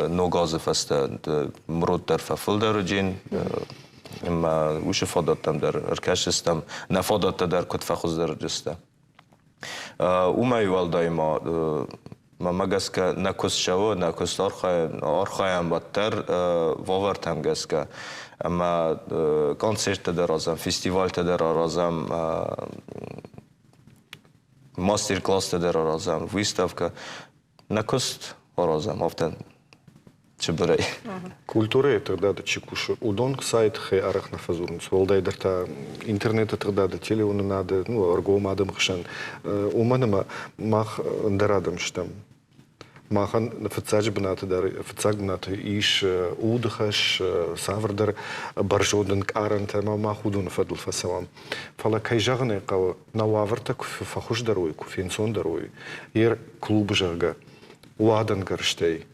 ног азы фӕстӕ мрот дӕр фӕфылдӕр уыджин, ӕмӕ уыцы фадӕттӕм дӕр ӕркӕсдзыстӕм, нӕ фадӕттӕ дӕр куыд фӕхуыздӕр уыдзысты. Уымӕй уӕлдай ма мӕнмӕ гӕсгӕ нӕ куыст цӕуы, нӕ куыст архайӕм уӕддӕр уавӕртӕм гӕсгӕ. Ӕмӕ концерттӕ дӕр аразӕм, фестивальтӕ дӕр аразӕм, мастер-класстӕ дӕр аразӕм, выставкӕ. Нӕ куыст аразӕм афтӕ цыбырӕй. Культурӕйы тыгъдады чи кусы, уыдон хцайы тыххӕй арӕх нӕ фӕдзурынц. Уӕлдайдӕр та интернеты тыгъдады, телеуынынады, ну, ӕргом адӕмы хсӕн. Уымӕн ӕмӕ мах ӕндӕр адӕм стӕм. Махӕн фыццаджы бынаты дӕр фыццаг бынаты ис уды хӕс, цавӕрдӕр бӕрзонд ӕнкъарӕнтӕ ӕмӕ мах уыдоны фӕдыл фӕцӕуӕм. Фӕлӕ, кӕй зӕгъын ӕй хъӕуы, нӕ уавӕртӕ куы фӕхуыздӕр уой, куы фенцондӕр уой, йе клубы, зӕгъгӕ, уадӕнгӕрзтӕй,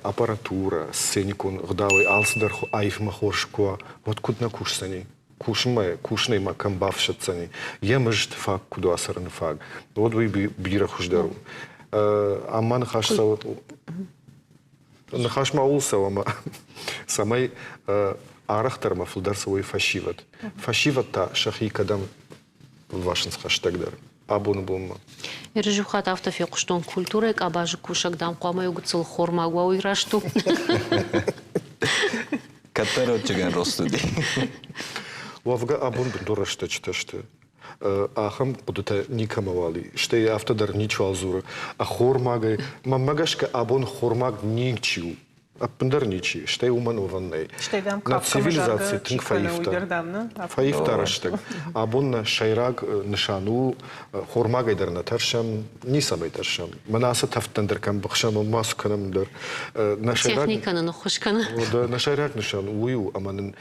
аппаратурӕ, сценикон ӕгъдауӕй алцыдӕр аивмӕ хорз куы уа, уӕд куыд нӕ кусдзӕни? Кусынмӕ, кусынӕй ма кӕм бафсӕддзӕни? Йӕ мызд фаг куыд уа цӕрыны фаг, уӕд уый бирӕ хуыздӕр у. Ам ма ныхас цӕуы Ныхас ма ууыл цӕуы, ӕмӕ цӕмӕй арӕхдӕр ӕмӕ фылдӕр цӕуой фӕсивӕд. Фӕсивӕд та сӕхи кӕдӕм лвасынц хӕстӕгдӕр? абоны бонмӕ. Иу хатт афтӕ фехъуыстон, культурӕйы къабазы кусӕг, дам, хъуамӕ иу гыццыл хормаг уа, уый раст у? Кӕддӕр ӕвӕццӕгӕн рост уыди. Уӕвгӕ абон бынтон рӕстӕджытӕ сты. Ахӕм хъуыдытӕ никӕмӕуал и. Стӕй афтӕ дӕр ничиуал дзуры. Ӕххормагӕй, мӕнмӕ гӕсгӕ, абон хормаг ничи у. Ӕппындӕр ничи, стӕй уымӕн уӕвӕн нӕй. Стӕй, дам, Нӕ цивилизаци тынг фӕивта. Фӕивта рӕстӕг. Абон нӕ сӕйраг нысан у, хормагӕй дӕр нӕ тӕрсӕм, ницӕмӕй тӕрсӕм. Мӕнӕ ацы тӕвдтӕн дӕр кӕм быхсӕм, ма цы кӕнӕм дӕр. Нӕ сӕйраг Техникӕ нын ӕххуыс кӕны. Нӕ сӕйраг нысан уый у, ӕмӕ нын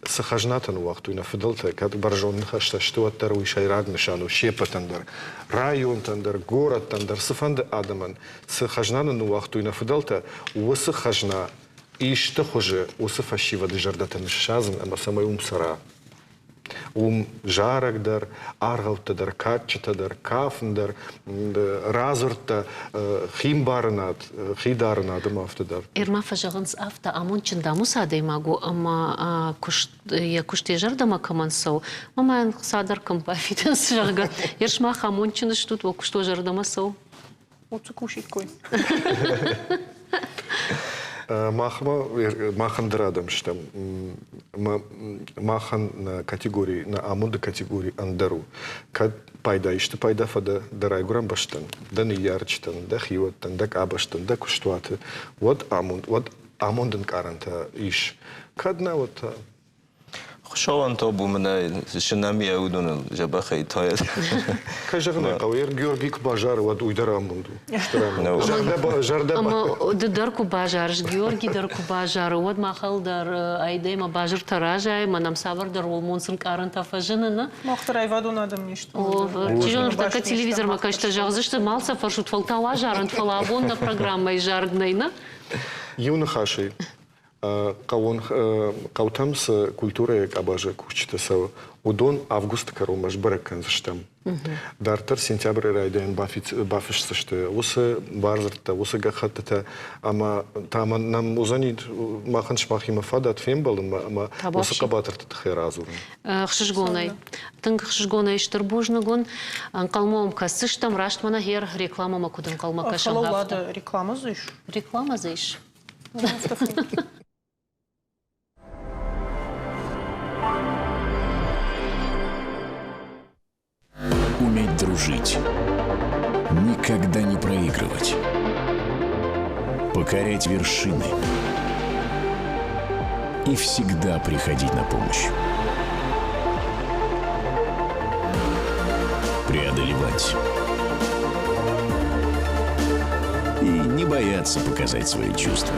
цы хӕзнатӕ ныууагътой нӕ фыдӕлтӕ, кӕд бӕрзонд ныхӕстӕ сты, уӕддӕр уый сӕйраг нысан у се ппӕтӕн дӕр. Районтӕн дӕр, горӕттӕн дӕр, цыфӕнды адӕмӕн цы хӕзна нын ныууагътой нӕ фыдӕлтӕ, уыцы хӕзна исты хуызы уыцы фӕсивӕды зӕрдӕтӕ ныссадзын ӕмӕ цӕмӕй уым цӕра. Уым зарӕг дӕр, аргъӕуттӕ дӕр, кадджытӕ дӕр, кафын дӕр, радзырдтӕ, химбарынад, хидарынад ӕмӕ афтӕ дӕр. Ӕрма фӕзӕгъынц афтӕ, амондджын дам уыцы адӕймаг у, ӕмӕ куыст, йӕ куыст йӕ зӕрдӕмӕ кӕмӕн цӕуы, ӕмӕ йын хца дӕр кӕм бафидынц, зӕгъгӕ. Йе сымах амондджын стут, уӕ куыст уӕ зӕрдӕмӕ цӕуы? Уыцы кусиккой. Махмӕ мах ӕндӕр адӕм стӕм. Махӕн нӕ категори, нӕ амонды категори ӕндӕр у. Кӕд пайда исты пайда фӕдӕ дӕ райгуырӕн бӕстӕн, дӕ ныййарджытӕн, дӕ хиуӕттӕн, дӕ къабӕзтӕн, дӕ куыстуаты, уӕд амонд, уӕд амонды ӕнкъарӕнтӕ ис. Кӕд нӕ, уӕд та Хуыцауӕн табу мын ӕй, сынӕм йӕ уыдоныл дзӕбӕхӕй тайӕд. Кӕй зӕгъын ӕй хъӕуы, Георгий куы базары, уӕд уый дӕр амонд у. Стыр амонд. Зӕрдӕ Ӕмӕ ды дӕр куы базарыс, Георгий дӕр куы базары, уӕд махӕл дӕр айдӕй мӕ базыртӕ разайы, мӕ нӕм цавӕрдӕр уӕлмонц ӕнкъарӕнтӕ фӕзыны, нӕ? Мах дӕр аивадон адӕм не стӕм. Чи зоны, ныртӕккӕ телевизормӕ кӕстӕ зӕгъдзысты, мал сӕ фӕрсут, фӕлтау азарӕнт, фӕлӕ абон нӕ программӕйы зард нӕй, нӕ? Иу ныхасӕй, хъӕуон хъӕутӕм цы культурӕйы къабазы кусджытӕ цӕуы, уыдон августы кӕронмӕ сбӕрӕг кӕндзыстӕм. Дарддӕр сентябры райдайӕн бафысдзысты уыцы бардзырдтӕ, уыцы гӕххӕттытӕ ӕмӕ та нӕм уыдзӕни махӕн сымахимӕ фадат фембӕлынмӕ ӕмӕ уыцы хъӕбатырты тыххӕй радзурын. Ӕхсызгонӕй, тынг ӕхсызгонӕй стыр бузныг уын. Ӕнхъӕлмӕ уӕм кӕсдзыстӕм, раст мӕнӕ гъер рекламӕмӕ куыд ӕнхъӕлмӕ кӕсӕм, афтӕ. Реклама дзы ис? Реклама дзы ис. Уметь дружить. Никогда не проигрывать. Покорять вершины. И всегда приходить на помощь. Преодолевать и не бояться показать свои чувства.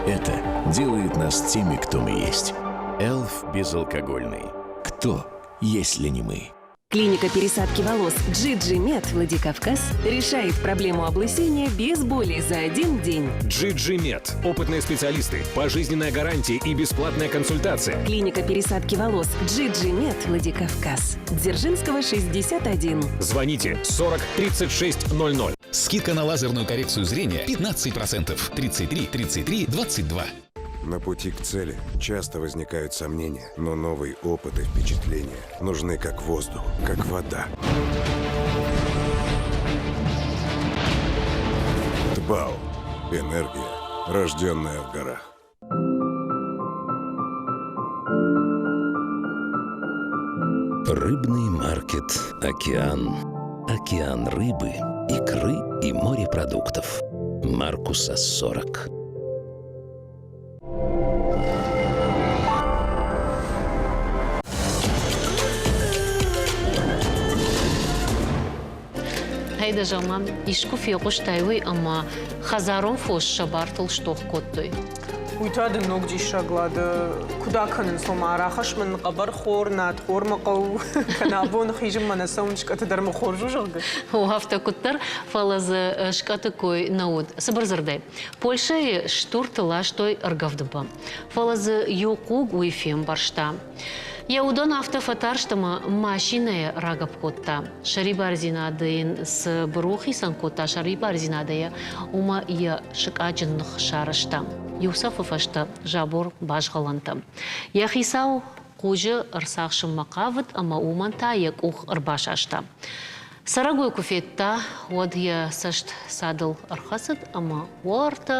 Это делает нас теми, кто мы есть. Элф безалкогольный. Кто, если не мы? Клиника пересадки волос GG Med Владикавказ решает проблему облысения без боли за один день. GG Med. Опытные специалисты, пожизненная гарантия и бесплатная консультация. Клиника пересадки волос GG Med Владикавказ. Дзержинского, 61. Звоните 40 36 00. Скидка на лазерную коррекцию зрения 15%. 33 33 22. На пути к цели часто возникают сомнения, но новый опыт и впечатления нужны как воздух, как вода. ТБАУ. Энергия, рожденная в горах. Рыбный маркет «Океан». Океан рыбы, икры и морепродуктов. Маркуса 40. Гъей, зӕгъ-ма, искуы фехъуыстай уый, ӕмӕ хӕдзарон фос сӕ бартыл стох кодтой? Уый та дын ног диссаг, Лада. Куыд акӕнынц, ома, рахӕсс мын хъӕбӕрхор, надхор мӕ хъӕуы, кӕнӕ абон хизынмӕ нӕ цӕуын, скъӕты дӕр мӕ хорз у, зӕгъгӕ? О, афтӕ куыддӕр, фӕлӕ дзы скъӕты кой нӕ уыд. Цыбыр дзырдӕй, Польшӕйы стурты ластой ӕргӕвдынмӕ. Фӕлӕ дзы иу хъуг уый фембӕрста. Йӕ удӕн афтӕ фӕтарст ӕмӕ машинӕйӕ рагӕпп кодта. Сӕрибардзинады йын цы быру хицӕн кодта сӕрибардзинадӕй, уымӕ йӕ сыкъаджын ных сарӕзта. Иу цӕфы фӕстӕ забор базгъӕлӕнтӕ. Йӕ хицау Хъуджы ӕрцахсынмӕ хъавыд ӕмӕ уымӕн та йӕ къух ӕрбасаста. Цӕрӕгой куы федта, уӕд йӕ цӕст цадыл ӕрхӕцыд ӕмӕ уӕртӕ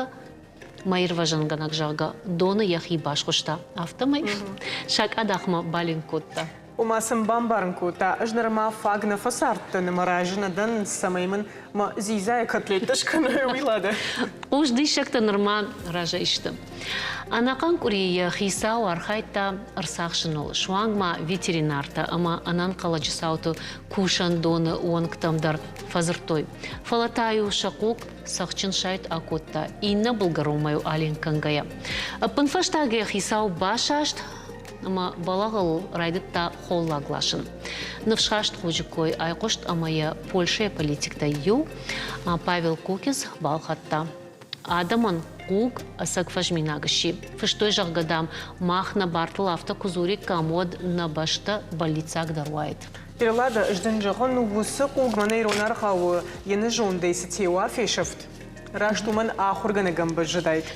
мӕ ирвӕзынгӕнӕг, зӕгъгӕ, доны йӕхи басхуыста, афтӕмӕй сакъадахмӕ баленк кодта. Ома сын бамбарын кодта, ӕз нырма фаг нӕ фӕцардтӕн ӕмӕ разы нӕ дӕн, цӕмӕй мын мӕ дзидзайы котлеттӕ скӕной, уый Лада. Хъус диссӕгтӕ нырма разӕй сты. Ӕнӕхъӕн къуыри йӕ хицау архайдта ӕрцахсыныл, суанг ма ветеринартӕ ӕмӕ ӕнӕнхъӕлӕджы цауты кусӕндоны уӕнгтӕм дӕр фӕдзырдтой. Фӕлӕ та-иу сӕ хъуг цӕхджын сайд акодта, иннӕ былгӕронмӕ-иу аленк кӕнгӕйӕ. Ӕппынфӕстаг йӕ хицау басаст ӕмӕ бӕлӕгъыл райдыдта холлаг ласын. Ныфсхаст хъуджы кой айхъуыст ӕмӕ йӕ Польшӕйы политиктӕй иу, Павел Кукиз, балхӕдта. Адӕмӕн хъуг ӕцӕг фӕзминаг сси. Фыстой, зӕгъгӕ, дам, мах нӕ бартыл афтӕ куы дзуриккам, уӕд нӕ бӕстӕ бӕллиццагдӕр уаид. Эллада, ӕз дын зӕгъын, уыцы хъуг мӕнӕ ирон аргъауы йе нӕзондӕй цы теуа фесӕфт, раст уымӕн ахуыргӕнӕгӕн бӕззыдаид.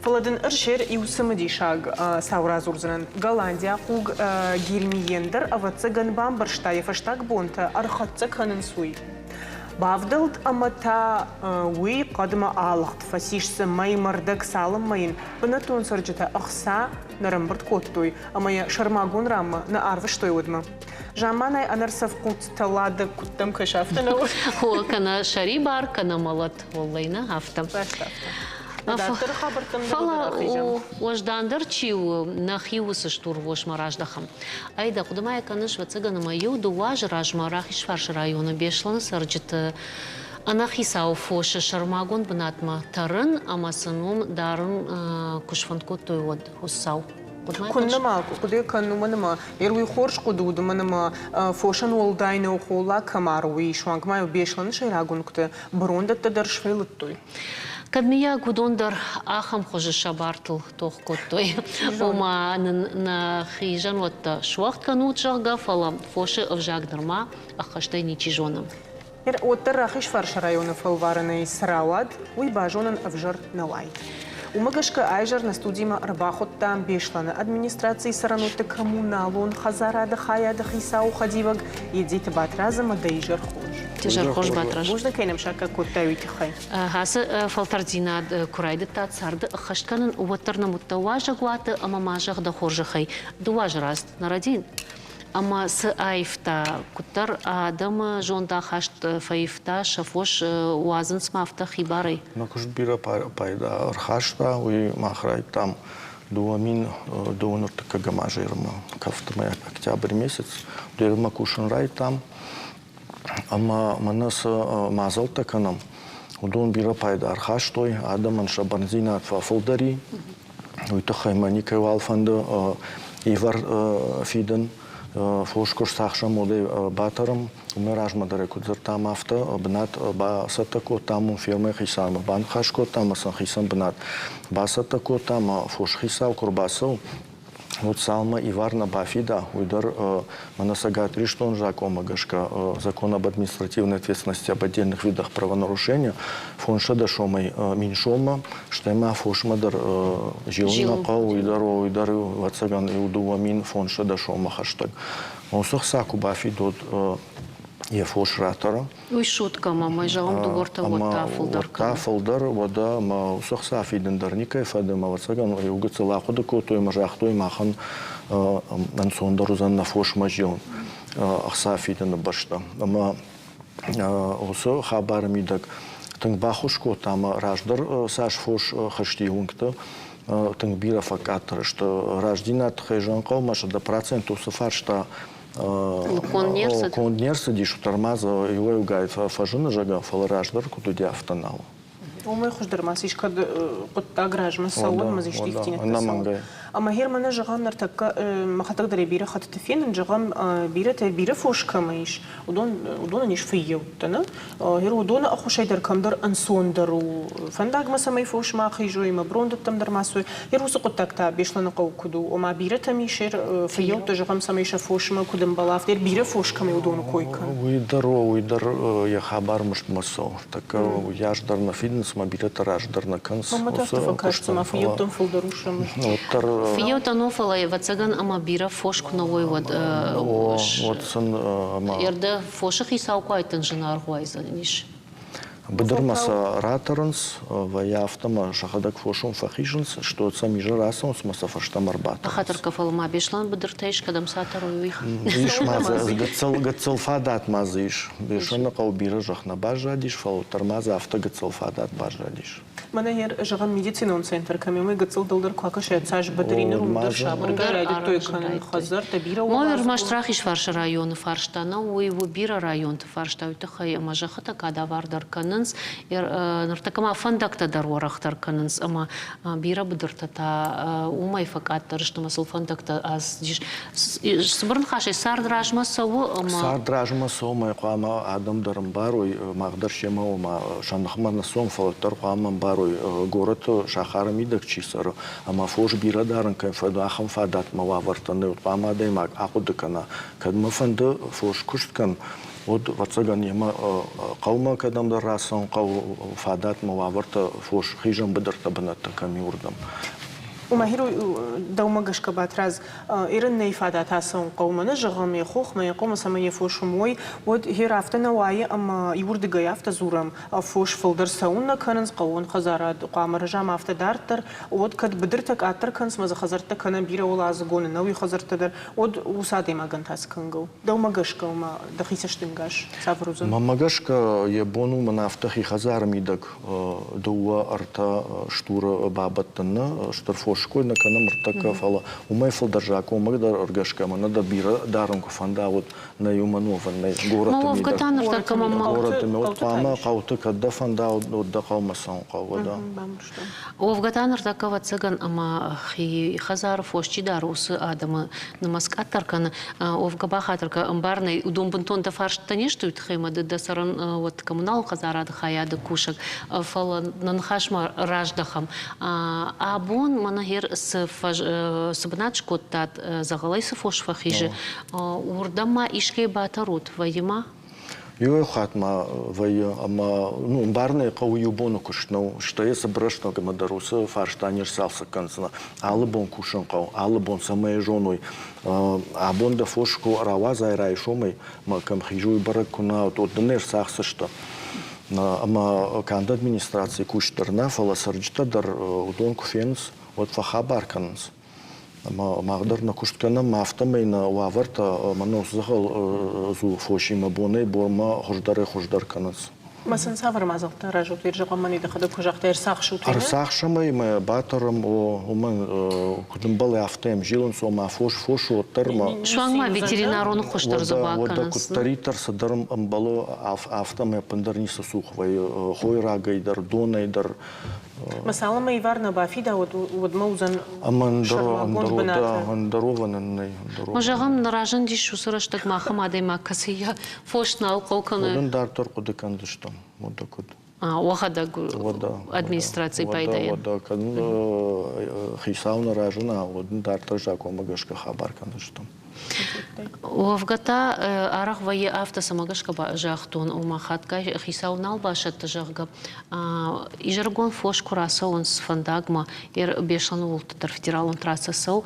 Фӕлӕ дын ӕрсер иу цымыдисаг цау радзурдзынӕн. Голландиаг хъуг Гермиен дӕр, ӕвӕццӕгӕн, бамбӕрста йӕ фӕстаг бонтӕ ӕрхӕццӕ кӕнынц, уый. Бавдӕлд ӕмӕ та уый хъӕдмӕ алыгъд, фӕцис дзы мӕймӕрдӕг, цалынмӕ йын бынӕттон цӕрджытӕ ӕхца нӕ рӕмбырд кодтой ӕмӕ йӕ сӕрмагонд ранмӕ нӕ арвыстой, уӕдмӕ. Замманай ӕнӕрцӕф хъуццытӕ ладӕг куыдтӕм кӕсы, афтӕ нӕ уыд? Хо, кӕнӕ сӕрибар, кӕнӕ мӕлӕт, уӕллӕй нӕ, афтӕ. Дарддӕры хабӕрттӕм Фӕлӕ уӕздандӕр чи у, нӕхи уыцы стурвосмӕ раздӕхӕм. Ӕй, дӕ хъуыдымӕ йӕ кӕныс, ӕвӕццӕгӕн, ӕмӕ иу-дыууӕ азы размӕ Рахизфарсы районы Беслӕны цӕрджыты ӕнӕхицау фосы сӕрмагонд бынатмӕ тӕрын ӕмӕ сын уым дарын куы сфӕнд кодтой, уӕд Хуыцау. Куыннӕ ма хъуыды кӕн, уымӕн ӕмӕ уый хорз хъуыды уыд, уымӕн ӕмӕ фосӕн уӕлдай нӕу холлаг кӕм ары, уый суанг ма-иу Беслӕны сӕйраг уынгты бырондӕттӕ дӕр сфӕйлыдтой. Кӕд мыййаг уыдон дӕр ахӕм хуызы сӕ бартыл тох кодтой, ома нын нӕ хизӕнуӕттӕ суӕгъд кӕнут, зӕгъгӕ, фӕлӕ фосы ӕвзаг нырма ӕххӕстӕй ничи зоны. Уӕддӕр Рахизфарсы районы фӕлварӕнӕй цы рауад, уый базонын ӕвзӕр нӕ уаид. Уымӕ гӕсгӕ айзӕр нӕ студимӕ ӕрбахуыдтам Беслӕны администрацийы цӕрӕнуӕтты коммуналон хӕдзарады хайады хицауы хӕдивӕг Едзиты Батрадз ӕмӕ дӕ изӕр хорз. Изӕр хорз, Батрадз. Бузныг, кӕй нӕм саккаг кодтай, уый тыххӕй. Ацы фӕлтӕрддзинад куы райдыдта царды ӕххӕст кӕнын, уӕддӕр нӕм уыдтӕ уазӕгуаты ӕмӕ ма зӕгъ дӕ хорзӕхӕй, дыууӕ азы рацыд, нӕ рӕдийын? Ӕмӕ цы аивта, куыддӕр адӕмы зондахаст фӕивта, сӕ фос уадзынц ма афтӕ хибарӕй? Нӕ куыст бирӕ пайда ӕрхаста, уый мах райдтам 2002 ӕртыккӕгӕм азы ермӕ, кӕфтмӕ октябрь месяц, ермӕ кусын райдтам. Ӕмӕ мӕнӕ цы мадзӕлттӕ кӕнӕм, уыдон бирӕ пайда ӕрхастой, адӕмӕн сӕ бӕрндзинад фӕфылдӕр и. Уый тыххӕй мӕ никӕйуал фӕнды ивар фидын. Фос куы рцахсӕм, уӕд ӕй батӕрӕм. Уымӕй размӕ дӕр ӕй куыд дзырдтам, афтӕ бынат бацӕттӕ кодтам, уым фермӕйы хицаумӕ баныхас кодтам ӕмӕ сын хицӕн бынат бацӕттӕ кодтам. Ӕмӕ фосы хицау куы ӕрбацӕуы, уӕд цалынмӕ ивар нӕ бафида, уый дӕр мӕнӕ Цӕгат Ирыстоны закъонмӕ гӕсгӕ закон об административной ответственности об отдельных видах правонарушения 500 сомӕй 1000 соммӕ, стӕй ма фосмӕ дӕр зилын нӕ хъӕуы, уый дӕр, уый дӕр, ӕвӕццӕгӕн, иу 2500 соммӕ хӕстӕг. Уыцы хца куы бафидод йӕ фос ратӕры. Уый шутка, мамӕ, зӕгъӕм, дыгуртӕ уӕдта фылдӕр Уӕдта фылдӕр, уӕдӕ ӕмӕ уыцы хца фидын дӕр никӕй фӕнды, ӕмӕ, ӕвӕццӕгӕн, иу гыццыл ахъуыды кодтой ӕмӕ загътой, махӕн ӕнцондӕр уыдзӕн нӕ фосмӕ зилын ӕхца фидыны бӕсты. Ӕмӕ уыцы хабары мидӕг тынг баххуыс кодта ӕмӕ раздӕр цас фос хызти уынгты, тынг бирӕ фӕкъаддӕр сты. Раздзинад тыххӕй зӕгъын хъӕуы, ӕмӕ 100% уыцы фарста конд не рцыдис, уӕддӕр ма дзы иуӕй-иугай фӕзыны, зӕгъгӕ, фӕлӕ раздӕр куыд уыди, афтӕ нал. Уымӕй хуыздӕр ма ис, кӕд хъуыддаг размӕ цӕуы ӕмӕ дзы исты ивддзинӕдтӕ цӕуы. Ӕмӕ гъер мӕнӕ зӕгъӕм, ныртӕккӕ мӕхӕдӕг дӕр бирӕ хӕттыты фенын, зӕгъӕм, бирӕтӕ бирӕ фос кӕмӕ ис, уыдон, уыдонӕн ис фыййӕуттӕ, нӕ? Гъер уыдоны ӕххуысӕй дӕр кӕмдӕр ӕнцондӕр у фӕндагмӕ, цӕмӕй фос ма хизой ӕмӕ брондӕттӕм дӕр ма цой. Гъер уыцы хъуыддаг та Беслӕныхъӕуы куыд у? Ома бирӕтӕм ис фыййӕуттӕ, зӕгъӕм, цӕмӕй сӕ фосмӕ куыд ӕмбӕла, афтӕ бирӕ фос кӕмӕй уыдоны кой кӕн. Уый дӕр у, уый дӕр йӕ хабар мыстмӕ цӕуы. Тӕккӕ уыйас дӕр нӕ фидынц, ӕмӕ бирӕтӕ раздӕр нӕ кӕнынц. Мӕнмӕ та афтӕ фӕкаст, цыма фыййӕуттӕм фылдӕр у сӕ мызд. Уӕддӕр Фыййӕуттӕ но, фӕлӕ ӕвӕццӕгӕн ӕмӕ бирӕ фос куы нӕ уой, уӕд уӕд сын Ердӕ фосы хицау куы айтын зынаргъ уайдзӕнис. Быдырмӕ сӕ ратӕрынц, вӕййы афтӕ ӕмӕ сӕхӕдӕг фосом фӕхизынц, сто сӕм изӕр ацӕуынц ӕмӕ сӕ фӕстӕмӕ ӕрбатӕрынц. Хатыркӕ, фӕлӕ ма Беслӕн быдыртӕ ис, кӕдӕм сӕ атӕрой, уый? Ис ма дзы, гыццыл, гыццыл фадат ма дзы ис. Беслӕны хъӕуы бирӕ зӕхх нӕ баззадис, фӕлӕ уӕддӕр ма дзы афтӕ гыццыл фадат баззадис. Мӕнӕ йӕ, зӕгъӕм, медицинон центр кӕм и, уый гыццыл дӕлдӕр куы акӕсай, цас быдыри ныр уым дӕр сабыргай райдыдтой кӕнын хӕдзӕрттӕ, бирӕ Мо ӕрмӕст Рахизфарсы районы фарста нӕу, уый у бирӕ районты фарста, уый тыххӕй ӕмӕ зӕххытӕ кадавардӕр кӕнынц, ныртӕккӕ ма фӕндӕгтӕ дӕр уӕрӕхдӕр кӕнынц ӕмӕ бирӕ быдыртӕ та уымӕй фӕкъаддӕр сты ӕмӕ сыл фӕндӕгтӕ ацыдис. Цыбыр ныхасӕй, цард размӕ цӕуы ӕмӕ... Цард размӕ цӕуы ӕмӕ хъуамӕ адӕм дӕр ӕмбарой, мах дӕр семӕ ома сӕ ныхмӕ нӕ цӕуӕм, фӕлӕ дӕр хъуамӕ ӕмбарой, горӕты сахары мидӕг чи цӕры ӕмӕ фос бирӕ дарын кӕм фӕнды, ахӕм фадатмӕ уавӕртӕ нӕ хъуамӕ адӕймаг ахъуыды кӕна, кӕд мӕ фӕнды фос куыст кӕн, уӕд, ӕвӕццӕгӕн, йемӕ хъӕумӕ кӕдӕмдӕр рацӕуын хъӕуы, фадатмӕ уавӕртӕ фос хизӕн быдыртӕ бынӕттӕ кӕм и, уырдӕм. Умахиру, дӕумӕ гӕсгӕ Батрадз, Ирӕн нӕй фадат ацӕуын хъӕумӕ, нӕ зӕгъӕм, йӕ хохмӕ, йӕ хъӕумӕ, цӕмӕй йӕ фос уым уой, уӕд гъер афтӕ нӕ уайы ӕмӕ иуырдыгӕй афтӕ дзурӕм, фос фылдӕр цӕуын нӕ кӕнынц, хъӕууон хӕдзарад хъуамӕ рӕза ӕмӕ афтӕ дарддӕр, уӕд кӕд быдыртӕ къаддӕр кӕнынц ӕмӕ дзы хӕдзӕрттӕ кӕнӕ бирӕуӕладзыгон ӕнӕуи хӕдзӕрттӕ дӕр, уӕд уыцы адӕймагӕн та цы кӕнгӕ у? Дӕумӕ гӕсгӕ ома дӕхи цӕстӕнгас цавӕр уыдзӕн? Мӕнмӕ гӕсгӕ йӕ бон у мӕн афтӕ хи хӕдзары мидӕг дыууӕ, ӕртӕ стуры бабӕттын нӕ, стыр фос кой нӕ кӕнӕм ӕртӕккӕ, фӕлӕ уымӕй фылдӕр закъонмӕ дӕр ӕргӕсгӕ мӕнӕ дӕ бирӕ дарын куы фӕнда, уӕд нӕ иумӕ уӕвӕн нӕй горӕты мидӕг. Горӕты уӕд хъуамӕ хъӕуты кӕд дӕ фӕнда, уӕд дӕ хъӕумӕ цӕуын хъӕуы, уӕдӕ. Уӕвгӕ та ныртӕккӕ, ӕвӕццӕгӕн, ӕмӕ хи хӕдзары фос чи дары, уыцы адӕмы нымӕц къаддӕр кӕны. Уӕвгӕ бахатыр кӕ, ӕмбарынӕй уыдон бынтон дӕ фарстытӕ не сты, уый тыххӕй ӕмӕ ды дӕ цӕрӕн уӕд коммуналон хӕдзарады хайады кусӕг, фӕлӕ нӕ ныхасмӕ раздӕхӕм. Абон мӕнӕ гъер цы цы бынат скодтат, дзӕгъӕлӕй цы фос фӕхизы, уырдӕм ма искӕй батӕрут, вӕййы ма? Иуӕй хатт ма вӕййы ӕмӕ ну, ӕмбарын ӕй хъӕуы иу боны куыст нӕу, стӕй цыбыр рӕстӕг ӕмӕ дӕр уыцы фарста не сцалцӕг кӕндзынӕ. Алы бон кусын хъӕуы, алы бон цӕмӕй зоной. Абон дӕ фос куы рауадзай райсомӕй, мӕ кӕм хизой бӕрӕг куы нӕ уӕд дын ӕрцахсдзысты. Ӕмӕ канд администрацийы куыст дӕр нӕ, фӕлӕ цӕрджытӕ дӕр уыдон куы фенынц, уӕд фӕхабар кӕнынц. Ӕмӕ мах дӕр нӕ куыст кӕнӕм, афтӕмӕй нӕ уавӕртӕ ӕмӕ нӕ дзӕгъӕл фосимӕ бонӕй-бонмӕ хуыздӕрӕй-хуыздӕр кӕнынц. Ма сын цавӕр мадзӕлттӕ аразут? Зӕгъӕм, мӕн дӕхӕдӕг куы загътай, ӕрцахсут? Ӕрцахсӕм ӕй ӕмӕ батӕрӕм, уымӕн куыд ӕмбӕлы, афтӕ йӕм зилынц, ома фос фос уӕддӕр ма. Суанг ма ветеринарон ӕххуыс дӕр дзы бакӕнынц. Уӕдӕ куыддӕриддӕр цыдӕр ӕмбӕлы, афтӕмӕй ӕппындӕр ницы цух вӕййы хойрагӕй дӕр, донӕй дӕр. Ма цалынмӕ ивар нӕ бафида, уӕдмӕ уыдзӕн сӕрмагонд бынаты. Ӕндӕр уӕвӕн нӕй. Ма зӕгъӕм, нӕ разындис уыцы рӕстӕг махӕм адӕймаг, кӕцы йӕ фос нал хъӕуы кӕны. Уыдон дарддӕр хъуыды кӕндзыстӕм, уӕдӕ куыд. Уӕхӕдӕг администрацийы пайдайӕн. Уӕдӕ кӕд хицау нӕ разына, уӕд дарддӕр закъонмӕ гӕсгӕ хабар кӕндзыстӕм. Уӕвгӕ та арӕх вӕййы афтӕ, цӕмӕ гӕсгӕ загътон, ома хатгай хицау нал басӕтты, зӕгъгӕ, изӕрыгон фос куы рацӕуынц фӕндагмӕ, Беслӕны уылты дӕр федералон трассӕ цӕуы,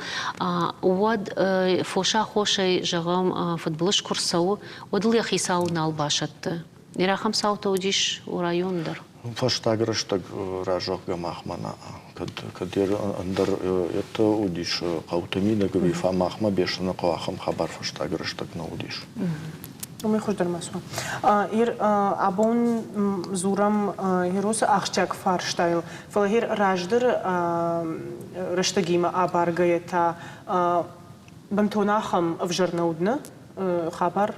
уӕд фосы аххосӕй, зӕгъӕм, фыдбылыз куы рцӕуы, уӕд ыл йӕ хицау нал басӕтты. Ныр ахӕм цаутӕ уыдис районы дӕр. Фӕстаг рӕстӕг разӕгъгӕ махмӕ нӕ кӕд кӕд ӕндӕр это уыдис хъӕуты мидӕг ӕви махмӕ Беслӕныхъӕу ахӕм хабар фӕстаг рӕстӕг нӕ уыдис. Уымӕй хуыздӕр ма цы Ир абон дзурӕм Еросы ахсджиаг фарстайыл, фӕлӕ гъер раздӕры рӕстӕгимӕ абаргӕйӕ та бынтон ахӕм ӕвзӕр нӕ уыд нӕ хабар?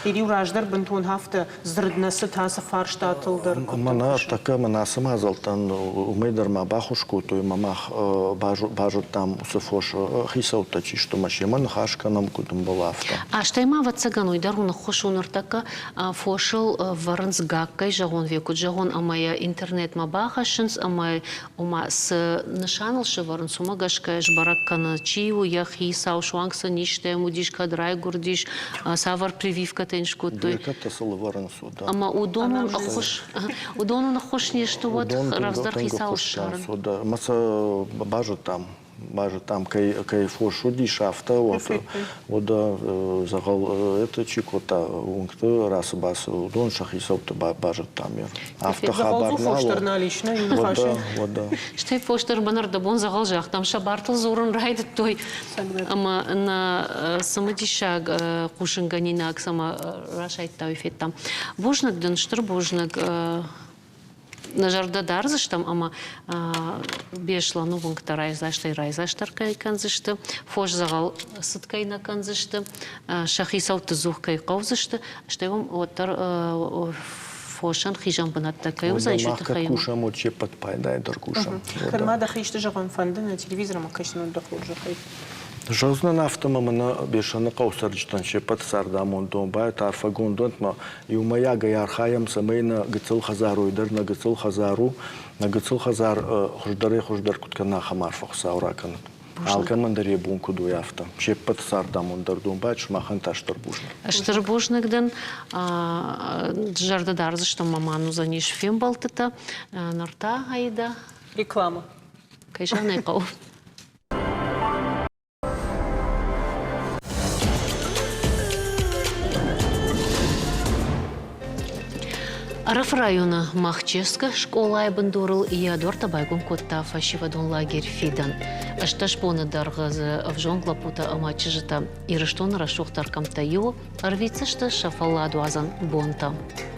Иу раздӕр бынтон афтӕ дзырд нӕ цыд ацы фарстатыл дӕр. Мӕнӕ тӕккӕ мӕнӕ ацы мадзӕлттӕн уымӕй дӕр ма баххуыс кодтой ӕмӕ мах базыдтам уыцы фосы хицӕуттӕ чи сты ӕмӕ семӕ ныхас кӕнӕм, куыд ӕмбӕлы, афтӕ. Стӕй ма, ӕвӕццӕгӕн, уый дӕр у ныххуыс у ныртӕккӕ фосыл вӕрынц гаккӕй зӕгъон, ве куыд зӕгъон, ӕмӕ йӕ интернетмӕ бахӕссынц ӕмӕ ома цы нысаныл сӕвӕрынц, уымӕ гӕсгӕ сбӕрӕг кӕны, чи у йӕ хицау, суанг цы низтӕм уыдис, кӕд райгуырдис, цавӕр прививкӕтӕ йын скодтой. Прививкӕтӕ сыл ӕвӕрынц, уыдон. Ӕмӕ уыдонӕн ӕххуыс, уыдонӕн ӕххуыс не сты, уӕд рӕвдздӕр хицау ссарын. Ӕмӕ сӕ базыдтам. Базыдтам, кӕй фос уыдис, афтӕ уӕд дзӕгъӕл это чи кодта, уынгты рацы-бацы, уыдон сӕ хицӕутты базыдтам. Афтӕ хабар нал уӕд. Стӕй фос дӕр мӕн ӕрдӕбон дзӕгъӕл загътам, сӕ бартыл дзурын райдыдтой. Ӕмӕ нӕ цымыдисаг хъусынгӕнинаг цӕмӕ расайдта, уый федтам. Бузныг дын, стыр бузныг. Нӕ зӕрдӕ дардзыстӕм ӕмӕ Беслӕны уынгтӕ райдзастӕй райдзастдӕр кӕй кӕндзысты, фос дзӕгъӕл цыд кӕй нӕ кӕндзысты, сӕ хицӕутты дзух кӕй хъӕудзысты, стӕй уым уӕддӕр фосӕн хизӕн бынӕттӕ кӕй уыдзӕн, уый тыххӕй. Кусӕм, уӕд се ппӕт пайдайы дӕр кусӕм. Кӕд ма дӕхи исты зӕгъын фӕнды, нӕ телевизормӕ кӕсын дӕ хорзӕхӕй? Зӕгъдзынӕн афтӕ, ӕмӕ мӕнӕ Беслӕныхъӕуы цӕрджытӕн се ппӕт цардамонд домбайӕ арфӕгонд уӕнт ӕмӕ иумӕйагӕй архайӕм, цӕмӕй нӕ гыццыл хӕдзар уой дӕр нӕ гыццыл хӕдзар у, нӕ гыццыл хӕдзар хуыздӕрӕй-хуыздӕр куыд кӕна, ахӕм арфӕ Хуыцау ракӕнӕд. Алкӕмӕн дӕр йӕ бон куыд уой, афтӕ. Се ппӕт цардамонд дӕр домбайӕ, сымахӕн та стыр бузныг. Стыр бузныг дын. Зӕрдӕ дардзыстӕм ӕмӕ ма уыдзӕнис фембӕлдтытӕ. Ныр та, Аида. Реклама. Кӕй зӕгъын ӕй хъӕуы. Ӕрӕфы районы Махческы скъолайы бындурыл йӕ дуӕрттӕ байгом кодта фӕсивӕдон лагерь «Фидӕн». 18 боны дӕргъы дзы ӕвзонг лӕппутӕ ӕмӕ чызджытӕ Ирыстоны рӕсугъддӕр кӕмттӕй иуы ӕрвитдзысты сӕ фӕлладуадзӕн бонтӕ.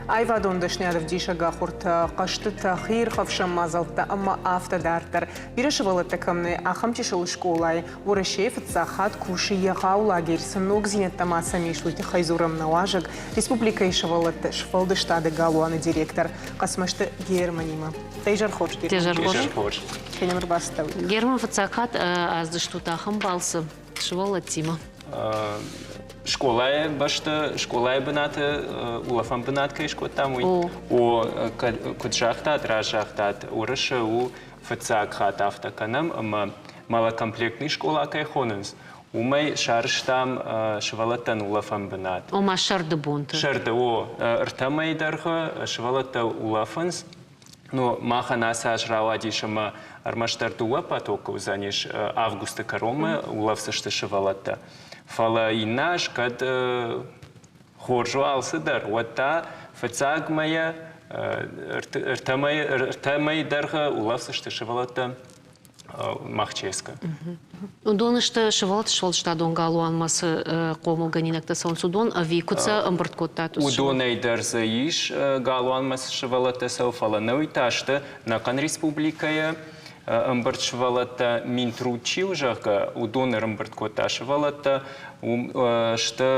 Аивадон дӕсныйадӕвдисӕг ахуыртӕ, хъӕзтытӕ, хиирхӕфсӕн мадзӕлттӕ ӕмӕ афтӕ дарддӕр. Бирӕ сывӕллӕттӕ кӕм нӕй, ахӕм чысыл скъолайы Уӕрӕсейы фыццаг хатт кусы егъау лагерь. Цы ногдзинӕдтӕ ма сӕм ис, уый тыххӕй дзурӕм нӕ уазӕг, республикӕйы сывӕллӕтты сфӕлдыстады галуаны директор Хъӕцмӕзты Германимӕ. Дӕ хорз, Герман. Дӕ хорз. Кӕнӕм ӕрбацыдтӕуй. Герман фыццаг хатт аздыстут ахӕм балцы сывӕллӕттимӕ? Скъолайы бӕсты, скъолайы бынаты улӕфӕн бынат кӕй скодтам, уый. О, куыд загътат, раст загътат, Уырысы у фыццаг хатт афтӕ кӕнӕм, ӕмӕ малокомплектный скъола кӕй хонынц, уымӕй сарӕзтам сывӕллӕттӕн улӕфӕн бынат. Ома сӕрды бонты? Сӕрды, о. Ӕртӕ мӕйы дӕргъы сывӕллӕттӕ улӕфынц. Но махӕн ацы аз рауадис ӕмӕ ӕрмӕстдӕр дыууӕ потокы уыдзӕнис августы кӕронмӕ улӕфдзысты сывӕллӕттӕ. Фӕлӕ иннӕ аз кӕд хорз у алцыдӕр, уӕд та фыццаг мӕйӕ ӕртӕ мӕйы дӕргъы улӕфдзысты сывӕллӕттӕ Махческы. Уыдон сты сывӕллӕтты сфӕлдыстадон галуанмӕ цы хъомылгӕнинӕгтӕ цӕуынц, уыдон ӕви куыд сӕ ӕмбырд кодтат? Уыдонӕй дӕр дзы ис галуанмӕ цы сывӕллӕттӕ цӕуы, фӕлӕ нӕуый та сты ӕнӕхъӕн республикӕйы ӕмбырд сывӕллӕттӕ Минтруд чи у, зӕгъгӕ, уыдон ӕрӕмбырд кодта сывӕллӕттӕ. Уым сты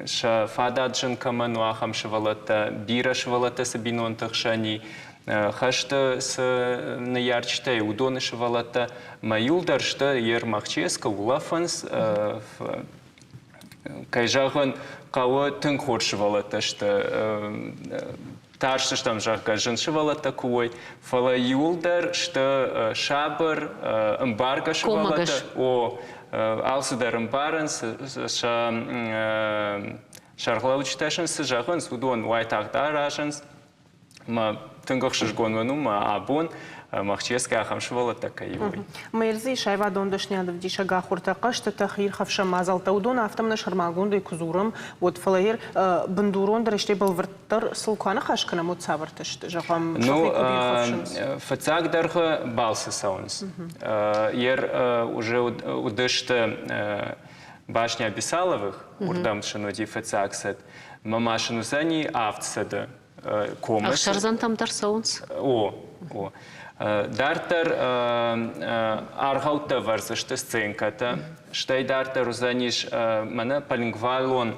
сӕ фадат зын кӕмӕн у, ахӕм сывӕллӕттӕ, бирӕ сывӕллӕттӕ цы бинонты хсӕн и, хӕсты цы ныййарджытӕй, уыдоны сывӕллӕттӕ мӕ иуылдӕр сты Ермахческы улӕфынц, кӕй зӕгъын хъӕуы, тынг хорз сывӕллӕттӕ сты. Тарстыстӕм, зӕгъгӕ, зын сывӕллӕттӕ куы уой, фӕлӕ иуылдӕр сты сабыр, ӕмбаргӕ сывӕллӕттӕ. О, алцыдӕр ӕмбарынц, сӕ сӕргълӕуджытӕ сын цы зӕгъынц, уыдон уайтагъд аразынц. Мӕ тынг ӕхсызгон мын у, мӕ абон Махческӕ ахӕм сывӕллӕттӕ кӕй у, уый. Мӕрдзи саивадон дӕсныйадӕвдисӕг ахуыртӕ, хъӕзтытӕ, хиирхӕфсӕн мадзӕлттӕ, уыдон афтӕ нӕ сӕрмагондӕй куы дзурӕм, уӕд фӕлӕ йӕ бындурондӕр стӕй бӕлвырддӕр сыл куы аныхас кӕнӕм, уӕд цавӕртӕ сты, зӕгъӕм, Ну, фыццаг дӕргъы балцы цӕуынц. Ер уже уыдысты башня Бесаловых, уырдӕм сын уыди фыццаг цыд. Мӕ ма сын уыдзӕни 700 комы. Ӕхсӕрдзӕнтӕм дӕр цӕуынц? О, о. Дарддӕр аргъӕуттӕ ӕвӕрдзысты сценкӕтӕ, стӕй дарддӕр уыдзӕнис мӕнӕ полингвалон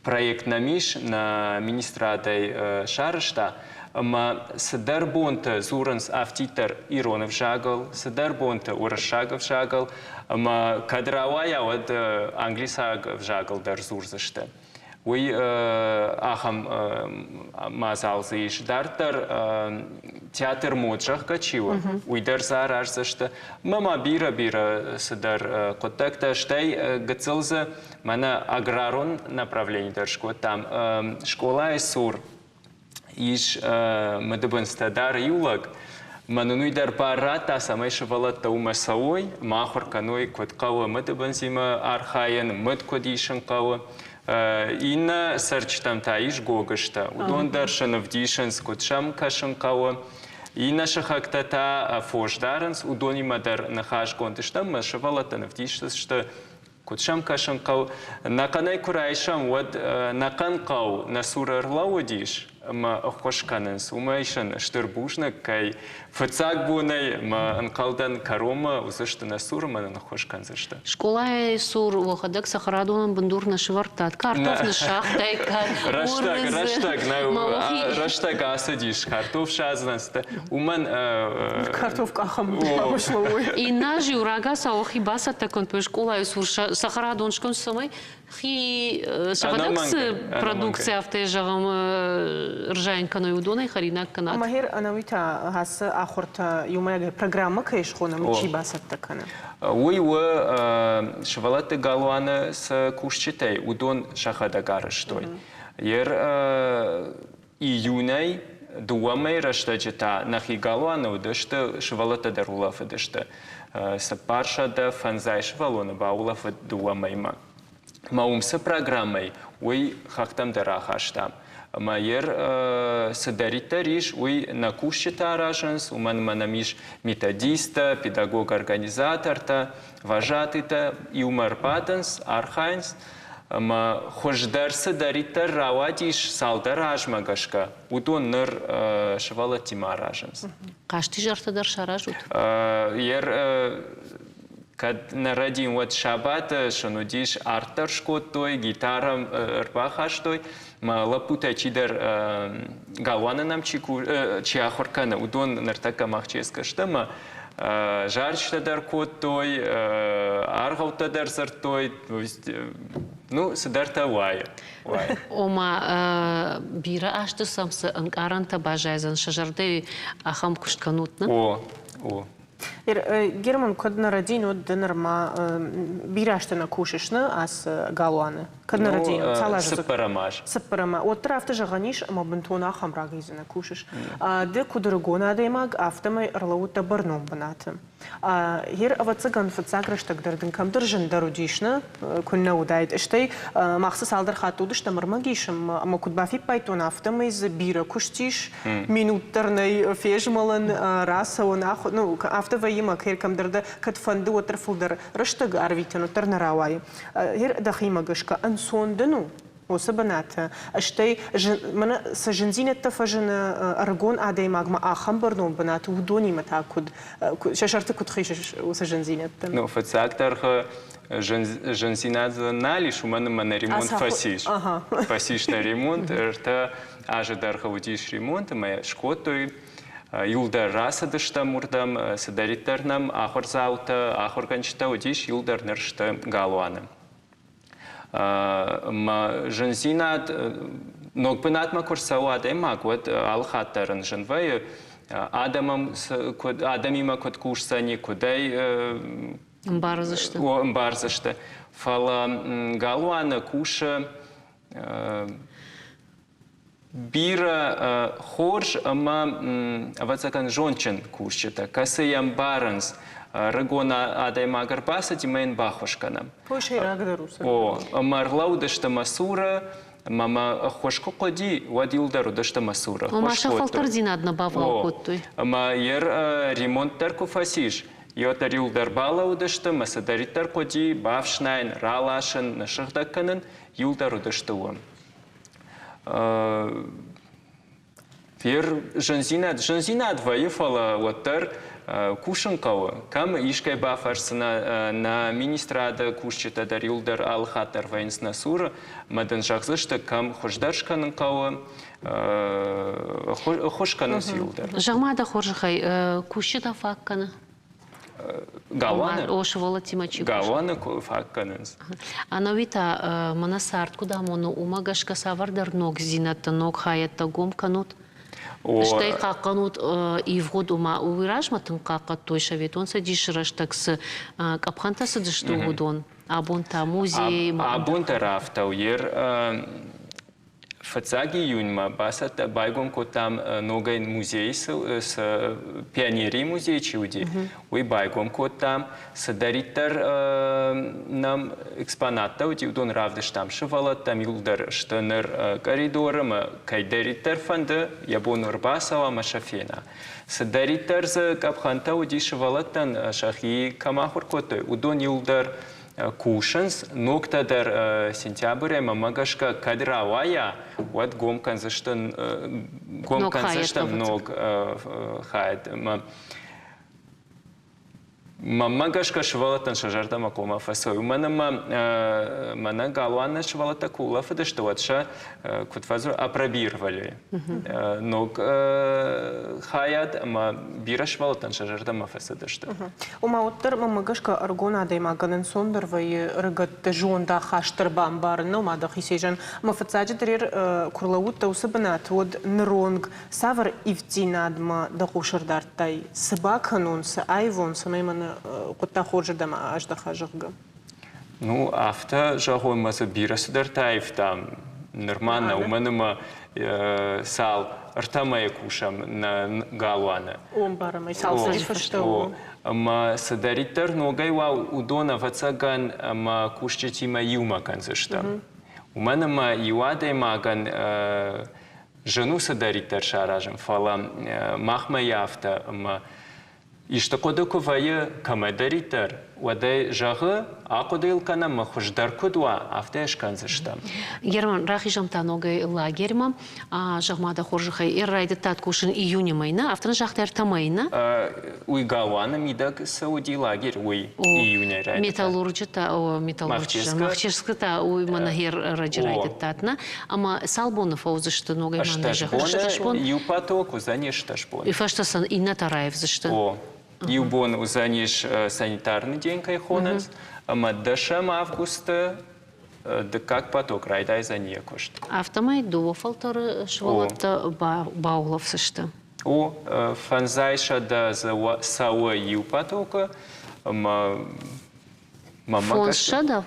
проект нӕм ис, нӕ министрадӕй сарӕзта, ӕмӕ цыдӕр бонтӕ дзурынц афтиддӕр ирон ӕвзагыл, цыдӕр бонтӕ уырыссаг ӕвзагыл, ӕмӕ кӕд рауайа, уӕд англисаг ӕвзагыл дӕр дзурдзысты. Уый ахӕм мадзал дзы ис. Дарддӕр театр мод, зӕгъгӕ, чи у, уый дӕр дзы араздзысты. Мӕ ма бирӕ-бирӕ цыдӕр хъуыддӕгтӕ. Стӕй гыццыл дзы мӕнӕ аграрон направлени дӕр скодтам. Скъолайы цур ис мыдыбындзтӕ дӕр иу лӕг. Мӕ нын уый дӕр бар радта, цӕмӕй сывӕллӕттӕ уымӕ цӕуой, ма ахуыр кӕной, куыд хъӕуы мыдыбындзимӕ архайын, мыд куыд исын хъӕуы. Иннӕ цӕрджытӕм та ис гогызтӕ. Уыдон дӕр сын ӕвдисынц, куыд сӕм кӕсын хъӕуы. Иннӕ сыхӕгтӕ та фос дарынц, уыдонимӕ дӕр ныхасгонд стӕм, мӕ сывӕллӕттӕн ӕвдисдзысты, куыд сӕм кӕсын хъӕуы. Нӕхъӕнӕй куы райсӕм, уӕд нӕхъӕн хъӕу нӕ цуры ӕрлӕууыдис ӕмӕ ӕххуыс кӕнынц. Уымӕй сын стыр бузныг, кӕй фыццаг бонӕй мӕ ӕнхъӕлдӕн кӕронмӕ уыдзысты нӕ цуры мӕ нын ӕххуыс кӕндзысты. Скъолайы цур уӕхӕдӕг цӕхӕрадонӕн бындур нӕ сӕвӕрдтат, картоф ныссагътай, Рӕстӕг, рӕстӕг, нӕ, рӕстӕг ацыдис, картоф садзынӕн уымӕн Картоф къахӕм слӕууой. Иннӕ аз-иу рагацау хи бацӕттӕ кодтой скъолайы цур цӕхӕрадон скӕн, цӕмӕй хи сӕхӕдӕг цы продукци афтӕ зӕгъӕм рзайын кӕной, уыдонӕй хӕринаг кӕнат. Ӕмӕ гъер ӕнӕуи та ацы ахуыртӕ иумӕйагӕй программӕ кӕй схонӕм, чи бацӕттӕ кӕны? Уый у сывӕллӕтты галуаны цы кусджытӕй, уыдон сӕхӕдӕг арӕзтой. Ер июнӕй дыууӕ мӕйы рӕстӕджы та нӕхи галуаны уыдысты, сывӕллӕттӕ дӕр улӕфыдысты. 450 сывӕллоны баулӕфыд дыууӕ мӕймӕ. Ӕмӕ уым цы программӕ уый хӕхтӕм дӕр ахастам. Ӕмӕ ер цыдӕриддӕр ис, уый нӕ кусджытӕ аразынц, уымӕн ӕмӕ нӕм ис методисттӕ, педагог-организатортӕ, вожатыйтӕ, иумӕ ӕрбадынц, архайынц. Ӕмӕ хуыздӕр цыдӕриддӕр рауадис цалдӕр азмӕ гӕсгӕ, уыдон ныр сывӕллӕттимӕ аразынц. Хъазтизӕртӕ дӕр саразут? Ер кӕд нӕ рӕдийын, уӕд сабаты сын уыдис, арт дӕр скодтой, гитарӕ ӕрбахастой. Мӕ лӕппутӕй чидӕр галуаны нӕм чи ахуыр кӕны, уыдон ныртӕккӕ Махческы сты ӕмӕ зарджытӕ дӕр кодтой, аргъӕуттӕ дӕр дзырдтой, ну, цыдӕртӕ уайы. Ома, бирӕ азты сӕм цы ӕнкъарӕнтӕ баззайдзӕн сӕ зӕрдӕйы, ахӕм куыст кӕнут, нӕ? О, о. Герман, куыд нӕ рӕдийын, уӕд ды нырма бирӕ азты нӕ кусыс нӕ ацы галуаны? Кӕд нӕ рӕдийын, цал азы? Цыппӕрӕм аз. Цыппӕрӕм. Уӕддӕр афтӕ зӕгъӕн ис, ӕмӕ бынтон ахӕм рагӕй дзы нӕ кусыс. Ды куыд ӕрыгон адӕймаг, афтӕмӕй ӕрлӕууыдтӕ бӕрнон бынаты. Гъер, ӕвӕццӕгӕн, фыццаг рӕстӕг дӕр дын кӕмдӕр зындӕр уыдис, нӕ? Куыннӕ уыдаид. Стӕй мах цы цалдӕр хатты уыдыстӕм ӕрмӕг исынмӕ, ӕмӕ куыд бафиппайдтон, афтӕмӕй дзы бирӕ куыст ис, минут дӕр нӕй фезмӕлӕн, рацӕуӕн, ну, афтӕ вӕййы мӕ кӕмдӕр дӕ кӕд фӕнды, уӕддӕр фылдӕр рӕстӕг арвитын, уӕддӕр нӕ рауайы. Гъер дӕхимӕ гӕсгӕ ӕнцон дын у уыцы бынаты, стӕй мӕнӕ цы зындзинӕдтӕ фӕзыны ӕрыгон адӕймагмӕ ахӕм бӕрнон бынаты, уыдонимӕ та куыд, сӕ сӕрты куыд хизыс уыцы зындзинӕдтӕ? Ну, фыццаг дӕргъы зындзинад нал ис, уымӕн ӕмӕ нӕ ремонт фӕцис. Фӕцис нӕ ремонт, ӕртӕ азы дӕргъы уыдис ремонт ӕмӕ скодтой. Иуылдӕр рацыдыстӕм уырдӕм, цыдӕриддӕр нӕм ахуырдзаутӕ, ахуыргӕнджытӕ уыдис, иуылдӕр ныр сты галуаны. Мӕ зындзинад ног бынатмӕ куы рцӕуы адӕймаг, уӕд алы хатт дӕр ын зын вӕййы, адӕмӕн адӕмимӕ куыд кусдзӕни, куыдӕй ӕмбардзысты. Ӕмбардзысты. Фӕлӕ галуаны кусы бирӕ хорз ӕмӕ, ӕвӕццӕгӕн, зондджын кусджытӕ, кӕцы йӕ ӕмбарынц, ӕрыгон адӕймаг ӕрбацыди ӕмӕ йын баххуыс кӕнӕм. Той сӕйрагдӕр у. О, ӕмӕ ӕрлӕудысты мӕ цуры, ӕмӕ мӕ ӕххуыс куы хъуыди, уӕд иуылдӕр уыдысты мӕ цуры. Ома сӕ фӕлтӕрдзинад нӕ бавгъау кодтой. Ӕмӕ йе ремонт дӕр куы фӕцис, йӕ иуылдӕр балӕууыдысты, мӕ цыдӕриддӕр хъуыди, бафснайын, раласын, ныссыгъдӕг кӕнын, иуылдӕр уыдысты уым. Фер зындзинад, зындзинад вӕййы, фӕлӕ уӕддӕр кусын хъӕуы. Кӕм искӕй бафӕрсдзынӕ, нӕ министрады кусджытӕ дӕр иуылдӕр алы хатт дӕр вӕййынц нӕ цуры, ӕмӕ дын зӕгъдзысты, кӕм хуыздӕр скӕнын хъӕуы, ӕххуыс кӕнынц иуылдӕр. Зӕгъ-ма дӕ хорзӕхӕй, кусджытӕ фаг кӕны? Галуаны? О, сывӕллӕттимӕ чи кусы? Галуаны фаг кӕнынц. Ӕнӕуи та мӕнӕ цард куыд амоны, уымӕ гӕсгӕ цавӕрдӕр ногдзинӕдтӕ, ног хайӕдтӕ гом кӕнут? Стӕй хъахъхъӕнут ивгъуыд, ома уый размӕ тынг хъахъхъӕдтой Советон Цӕдисы рӕстӕг цы къӕпхӕнтӕ цыдысты, уыдон. Абон та музей. Абон дӕр афтӕ у. Ер Фыццаг июньмӕ бацӕттӕ байгом кодтам ногӕй музей, цы пионерийы музей чи уыди, уый байгом кодтам. Цыдӕриддӕр нӕм экспонаттӕ уыди, уыдон равдыстам сывӕллӕттӕм, иууылдӕр сты ныр коридоры ӕмӕ кӕйдӕриддӕр фӕнды, йӕ бон ӕрбацӕуа ӕмӕ сӕ фена. Цыдӕриддӕр дзы къӕпхӕнтӕ уыди сывӕллӕттӕн, сӕхи кӕм ахуыр кодтой, уыдон иууылдӕр кусынц. Ногтӕ дӕр сентябрь ӕмӕ гӕсгӕ кӕд рауайа, уӕд гом кӕндзысты гом кӕндзыстӕм ног хайад. Мӕнмӕ гӕсгӕ сывӕллӕттӕн сӕ зӕрдӕмӕ хъуамӕ фӕцӕуой, уымӕн ӕмӕ мӕнӕ галуаны сывӕллӕттӕ куы улӕфыдысты, уӕд сӕ, куыд фӕдзуры, апробировали ног хайад ӕмӕ бирӕ сывӕллӕттӕн сӕ зӕрдӕмӕ фӕцыдысты. Ома, уӕддӕр мӕнмӕ гӕсгӕ ӕрыгон адӕймагӕн ӕнцондӕр вӕййы ӕрыгӕтты зондахаст дӕр бамбарын, нӕу ма дӕхицӕй зӕгъын. Ӕмӕ фыццаджыдӕр куы рлӕууыдтӕ уыцы бынаты, уӕд ныронг Цавӕр ивддзинадмӕ дӕ хъус ӕрдардтай? Цы бакӕнон, цы аивон, цӕмӕй мӕнӕ хъуыддаг хорзырдӕм аздӕха, зӕгъгӕ? Ну, афтӕ зӕгъон, мӕ дзы бирӕ цыдӕртӕ аивтам. Нырма нӕ, уымӕн ӕмӕ цал ӕртӕ мӕйы кусӕм нӕ галуаны. О, ӕмбарӕм ӕй, цалцӕджы фӕстӕ у. Ӕмӕ цыдӕриддӕр ногӕй уа, уыдон, ӕвӕццӕгӕн, ӕмӕ кусджытимӕ иумӕ кӕндзыстӕм. Уымӕн ӕмӕ иу адӕймагӕн Зын у цыдӕриддӕр саразын, фӕлӕ махмӕ йӕ афтӕ ӕмӕ исты хъуыды куы вӕййы кӕмӕдӕриддӕр, уӕд ӕй зӕгъы, ахъуыды йыл кӕнӕм ӕмӕ хуыздӕр куыд уа, афтӕ йӕ скӕндзыстӕм. Герман, рахизӕм та ногӕй лагерьмӕ. Зӕгъ-ма дӕ хорзӕхӕй, райдыдтат кусын июны мӕйны, афтӕ нӕ загътай ӕртӕ мӕйны? Уый галуаны мидӕг цы уыди лагерь, уый июнӕй райдыдта. Металлурджы та, металлурджы, Махческы та уый мӕнӕ ӕрӕджы райдыдтат, нӕ? Ӕмӕ цал боны фӕуыдзысты ногӕй ма Ӕстӕс боны. Иу поток уыдзӕни ӕстӕс боны. И фӕстӕ сын иннӕтӕ раивдзысты. О, иу бон уыдзӕнис санитарный день кӕй хонынц, ӕмӕ дӕсӕм августы дыккаг поток райдайдзӕн йӕ куыст. Афтӕмӕй дыууӕ фӕлтӕры сывӕллӕттӕ баулӕфдзысты. О, фӕндзай сӕдӕ дзы цӕуы иу потокы, ӕмӕ Фондзсӕдӕ?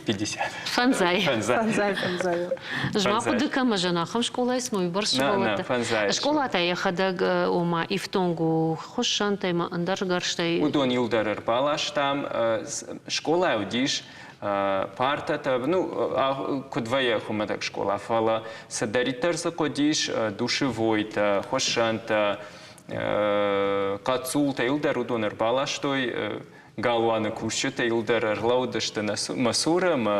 50. Фӕндзай. Фӕндзай, фӕндзай. Ӕз ма хъуыды кӕм ӕз ахӕм скъолайы цы уыйбӕрц сывӕллӕттӕ. Скъолатӕ йӕхӕдӕг, ома, ифтонг у хуыссӕнтӕй ӕмӕ ӕндӕр гӕрзтӕй. Уыдон иуылдӕр ӕрбаластам. Скъолайы уыдис партӕтӕ, ну, куыд вӕййы хуымӕтӕг скъола, фӕлӕ цыдӕриддӕр дзы хъуыдис, душевойтӕ, хуыссӕнтӕ, хъӕццултӕ иуылдӕр уыдон ӕрбаластой, галуаны кусджытӕ иуылдӕр ӕрлӕууыдысты мӕ цуры ӕмӕ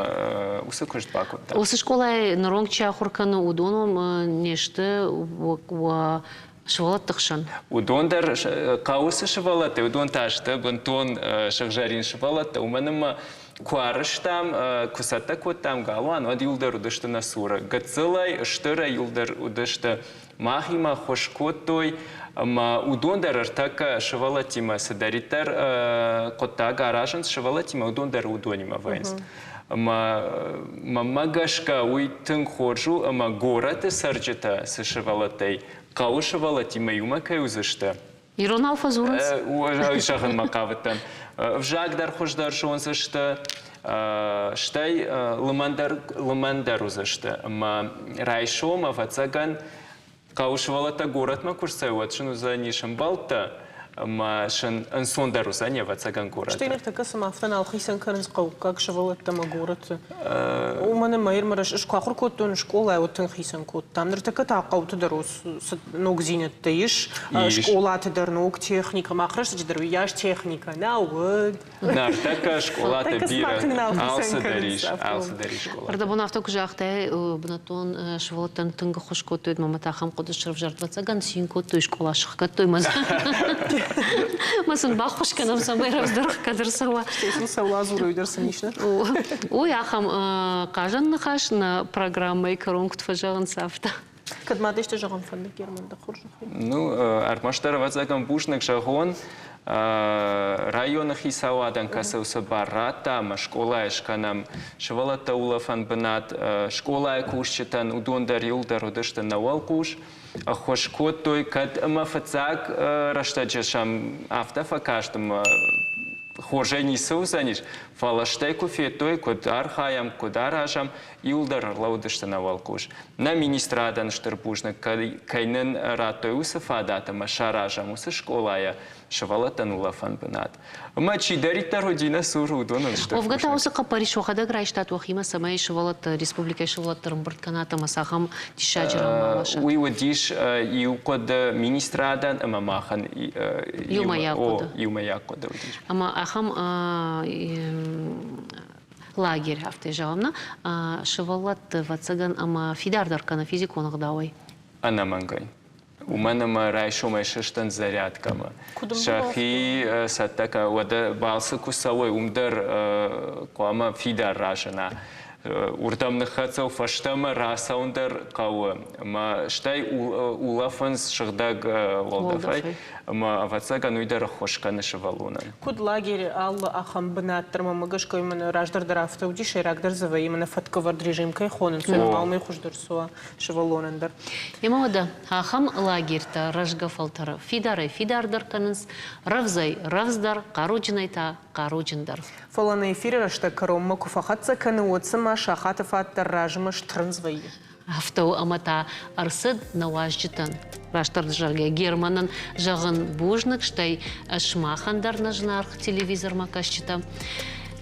уыцы куыст бакодтам. Уыцы скъолайы ныронг чи ахуыр кӕны, уыдон не сты уӕ сывӕллӕтты хсӕн? Уыдон дӕр хъӕуы цы сывӕллӕттӕ, уыдон та сты бынтон сыгъзӕрин сывӕллӕттӕ, уымӕн ӕмӕ куы арызтам, куы цӕттӕ кодтам галуан, уӕд иуылдӕр уыдысты нӕ цуры. Гыццылӕй, стырӕй иуылдӕр уыдысты махимӕ ххуыс кодтой ӕмӕ уыдон дӕр ӕртӕккӕ сывӕллӕттимӕ цыдӕриддӕр хъуыддаг аразынц сывӕллӕттимӕ, уыдон дӕр уыдонимӕ вӕййынц. Ӕмӕ мӕнмӕ гӕсгӕ уый тынг хорз у ӕмӕ горӕты цӕрджытӕ цы сывӕллӕттӕй хъӕуы сывӕллӕттимӕ иумӕ кӕй уыдзысты, Иронау фӕдзурынц? Уый зӕгъынмӕ хъавыдтӕн. Ӕвзаг дӕр хуыздӕр зондзысты, стӕй лымӕндӕр уыдзысты. Ӕмӕ райсом, ӕвӕццӕгӕн, хъӕуы сывӕллӕттӕ горӕтмӕ куы рцӕуой, уӕд сын уыдзӕнис ӕмбӕлттӕ, ӕмӕ сын ӕнцондӕр уыдзӕни, ӕвӕццӕгӕн, горӕты. Стӕй ныртӕккӕ цыма афтӕ нал хицӕн кӕнынц хъӕуккаг сывӕллӕттӕ ӕмӕ горӕты. Уымӕн ӕмӕ ӕрмӕст ӕз куы ахуыр кодтон скъолайы, уӕд тынг хицӕн кодтам. Ныртӕккӕ та хъӕуты дӕр цы ногдзинӕдтӕ ис, скъолаты дӕр ног техникӕ, мах рӕстӕджы дӕр уыйас техникӕ нӕ уыд. Ныртӕккӕ скъолаты бирӕ алцыдӕр ис, алцыдӕр ис скъолаты. Ӕрдӕбон афтӕ куы загътай, бынӕттон сывӕллӕттӕн тынг ӕххуыс кодтой, мӕ та ахӕм хъуыды сӕвзӕрд, ӕвӕццӕгӕн цин кодтой, скъола сыхгӕдтой, мӕ сын баххуыс кӕнӕм, цӕмӕй рӕвдздӕр ӕхгӕд ӕрцӕуа. Стӕй сын цӕуыл адзурой дӕр сын ис, нӕ? Уый ахӕм хъазӕн ныхас нӕ программӕйы кӕрон куыд фӕзӕгъынц, афтӕ. Кӕд ма дӕ исты зӕгъын фӕнды, Герман, дӕ хорзӕхӕй? Ну, ӕрмӕстдӕр ӕвӕццӕгӕн бузныг зӕгъон, районы хицауадӕн кӕцы уыцы бар радта ӕмӕ скъолайы скӕнӕм сывӕллӕттӕ улӕфӕн бынат, скъолайы кусджытӕн уыдон дӕр иуылдӕр уыдысты нӕ уӕлхъус, ӕххуыс кодтой, кӕд ӕмӕ фыццаг рӕстӕджы сӕм афтӕ фӕкаст ӕмӕ хорзӕй ницы уыдзӕнис, фӕлӕ стӕй куы федтой, куыд архайӕм, куыд аразӕм, иуылдӕр ӕрлӕууыдысты нӕ уӕлхъус. Нӕ министрадӕн стыр бузныг, кӕй нын радтой уыцы фадат ӕмӕ саразӕм уыцы скъолайӕ сывӕллӕттӕн улӕфӕн бынат. Ӕмӕ чидӕриддӕр уыди нӕ цуры, уыдонӕн стыр Уӕвгӕ та уыцы хъӕппӕрис уӕхӕдӕг райстат уӕхимӕ, цӕмӕй сывӕллӕтты республикӕйы сывӕллӕтты ӕрӕмбырд кӕнат ӕмӕ цахӕм диссаджы ранмӕ ласат? Уый уыдис иу хъуыды министрадӕн ӕмӕ махӕн иумӕйаг хъуыды. Иумӕйаг хъуыды уыдис. Ӕмӕ ахӕм лагерь, афтӕ зӕгъӕм, нӕ сывӕллӕтты, ӕвӕццӕгӕн, ӕмӕ фидардӕр кӕны физикон ӕгъдауӕй. Ӕнӕмӕнгӕй. Уымӕн ӕмӕ райсомӕй сыстӕн зарядкӕмӕ. Сӕхи цӕттӕ кӕ, уӕдӕ балцы куы цӕуой, уым дӕр хъуамӕ фидар разына. Уырдӕм ныххӕццӕ фӕстӕмӕ рацӕуын дӕр хъӕуы. Ӕмӕ стӕй улӕфынц сыгъдӕг уӕлдӕфӕй. Ӕмӕ, ӕвӕццӕгӕн, уый дӕр ӕххуыс кӕны сывӕллонӕн. Куыд лагеры алы ахӕм бынат дӕр мӕм гӕсгӕ мӕнӕ раздӕр дӕр афтӕ уыди, сӕйрагдӕр дзы вӕййы мӕнӕ фӕткӕвӕрд режим кӕй хонынц, уымӕ уымӕй хуыздӕр цы уа сывӕллонӕн дӕр. Ӕмӕ уӕдӕ ахӕм лагерьтӕ рӕзгӕ фӕлтӕры фидарӕй фидардӕр кӕнынц, рӕвдзӕй рӕвдздӕр, хъаруджынӕй та хъаруджындӕр. Фӕлӕ нӕ эфиры рӕстӕг кӕронмӕ куы фӕхӕццӕ кӕны, уӕд цыма сахаты фӕд дӕр размӕ стырындз вӕййы. Афтӕ у ӕмӕ та ӕрцыд нӕ уазджытӕн. Растдӕр зӕгъгӕ, Германӕн зӕгъын бузныг, стӕй сымахӕн дӕр нӕ зынаргъ телевизормӕ кӕсджытӕ.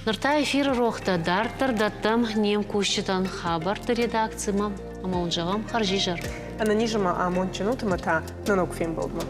Ныр та эфиры рохтӕ дарддӕр дӕттӕм не мкусджытӕн хабӕртты редакцимӕ ӕмӕ уын зӕгъӕм хӕрзизӕр. Ӕнӕниз ӕмӕ амондджын ут ӕмӕ та нӕ ног фембӕлдмӕ.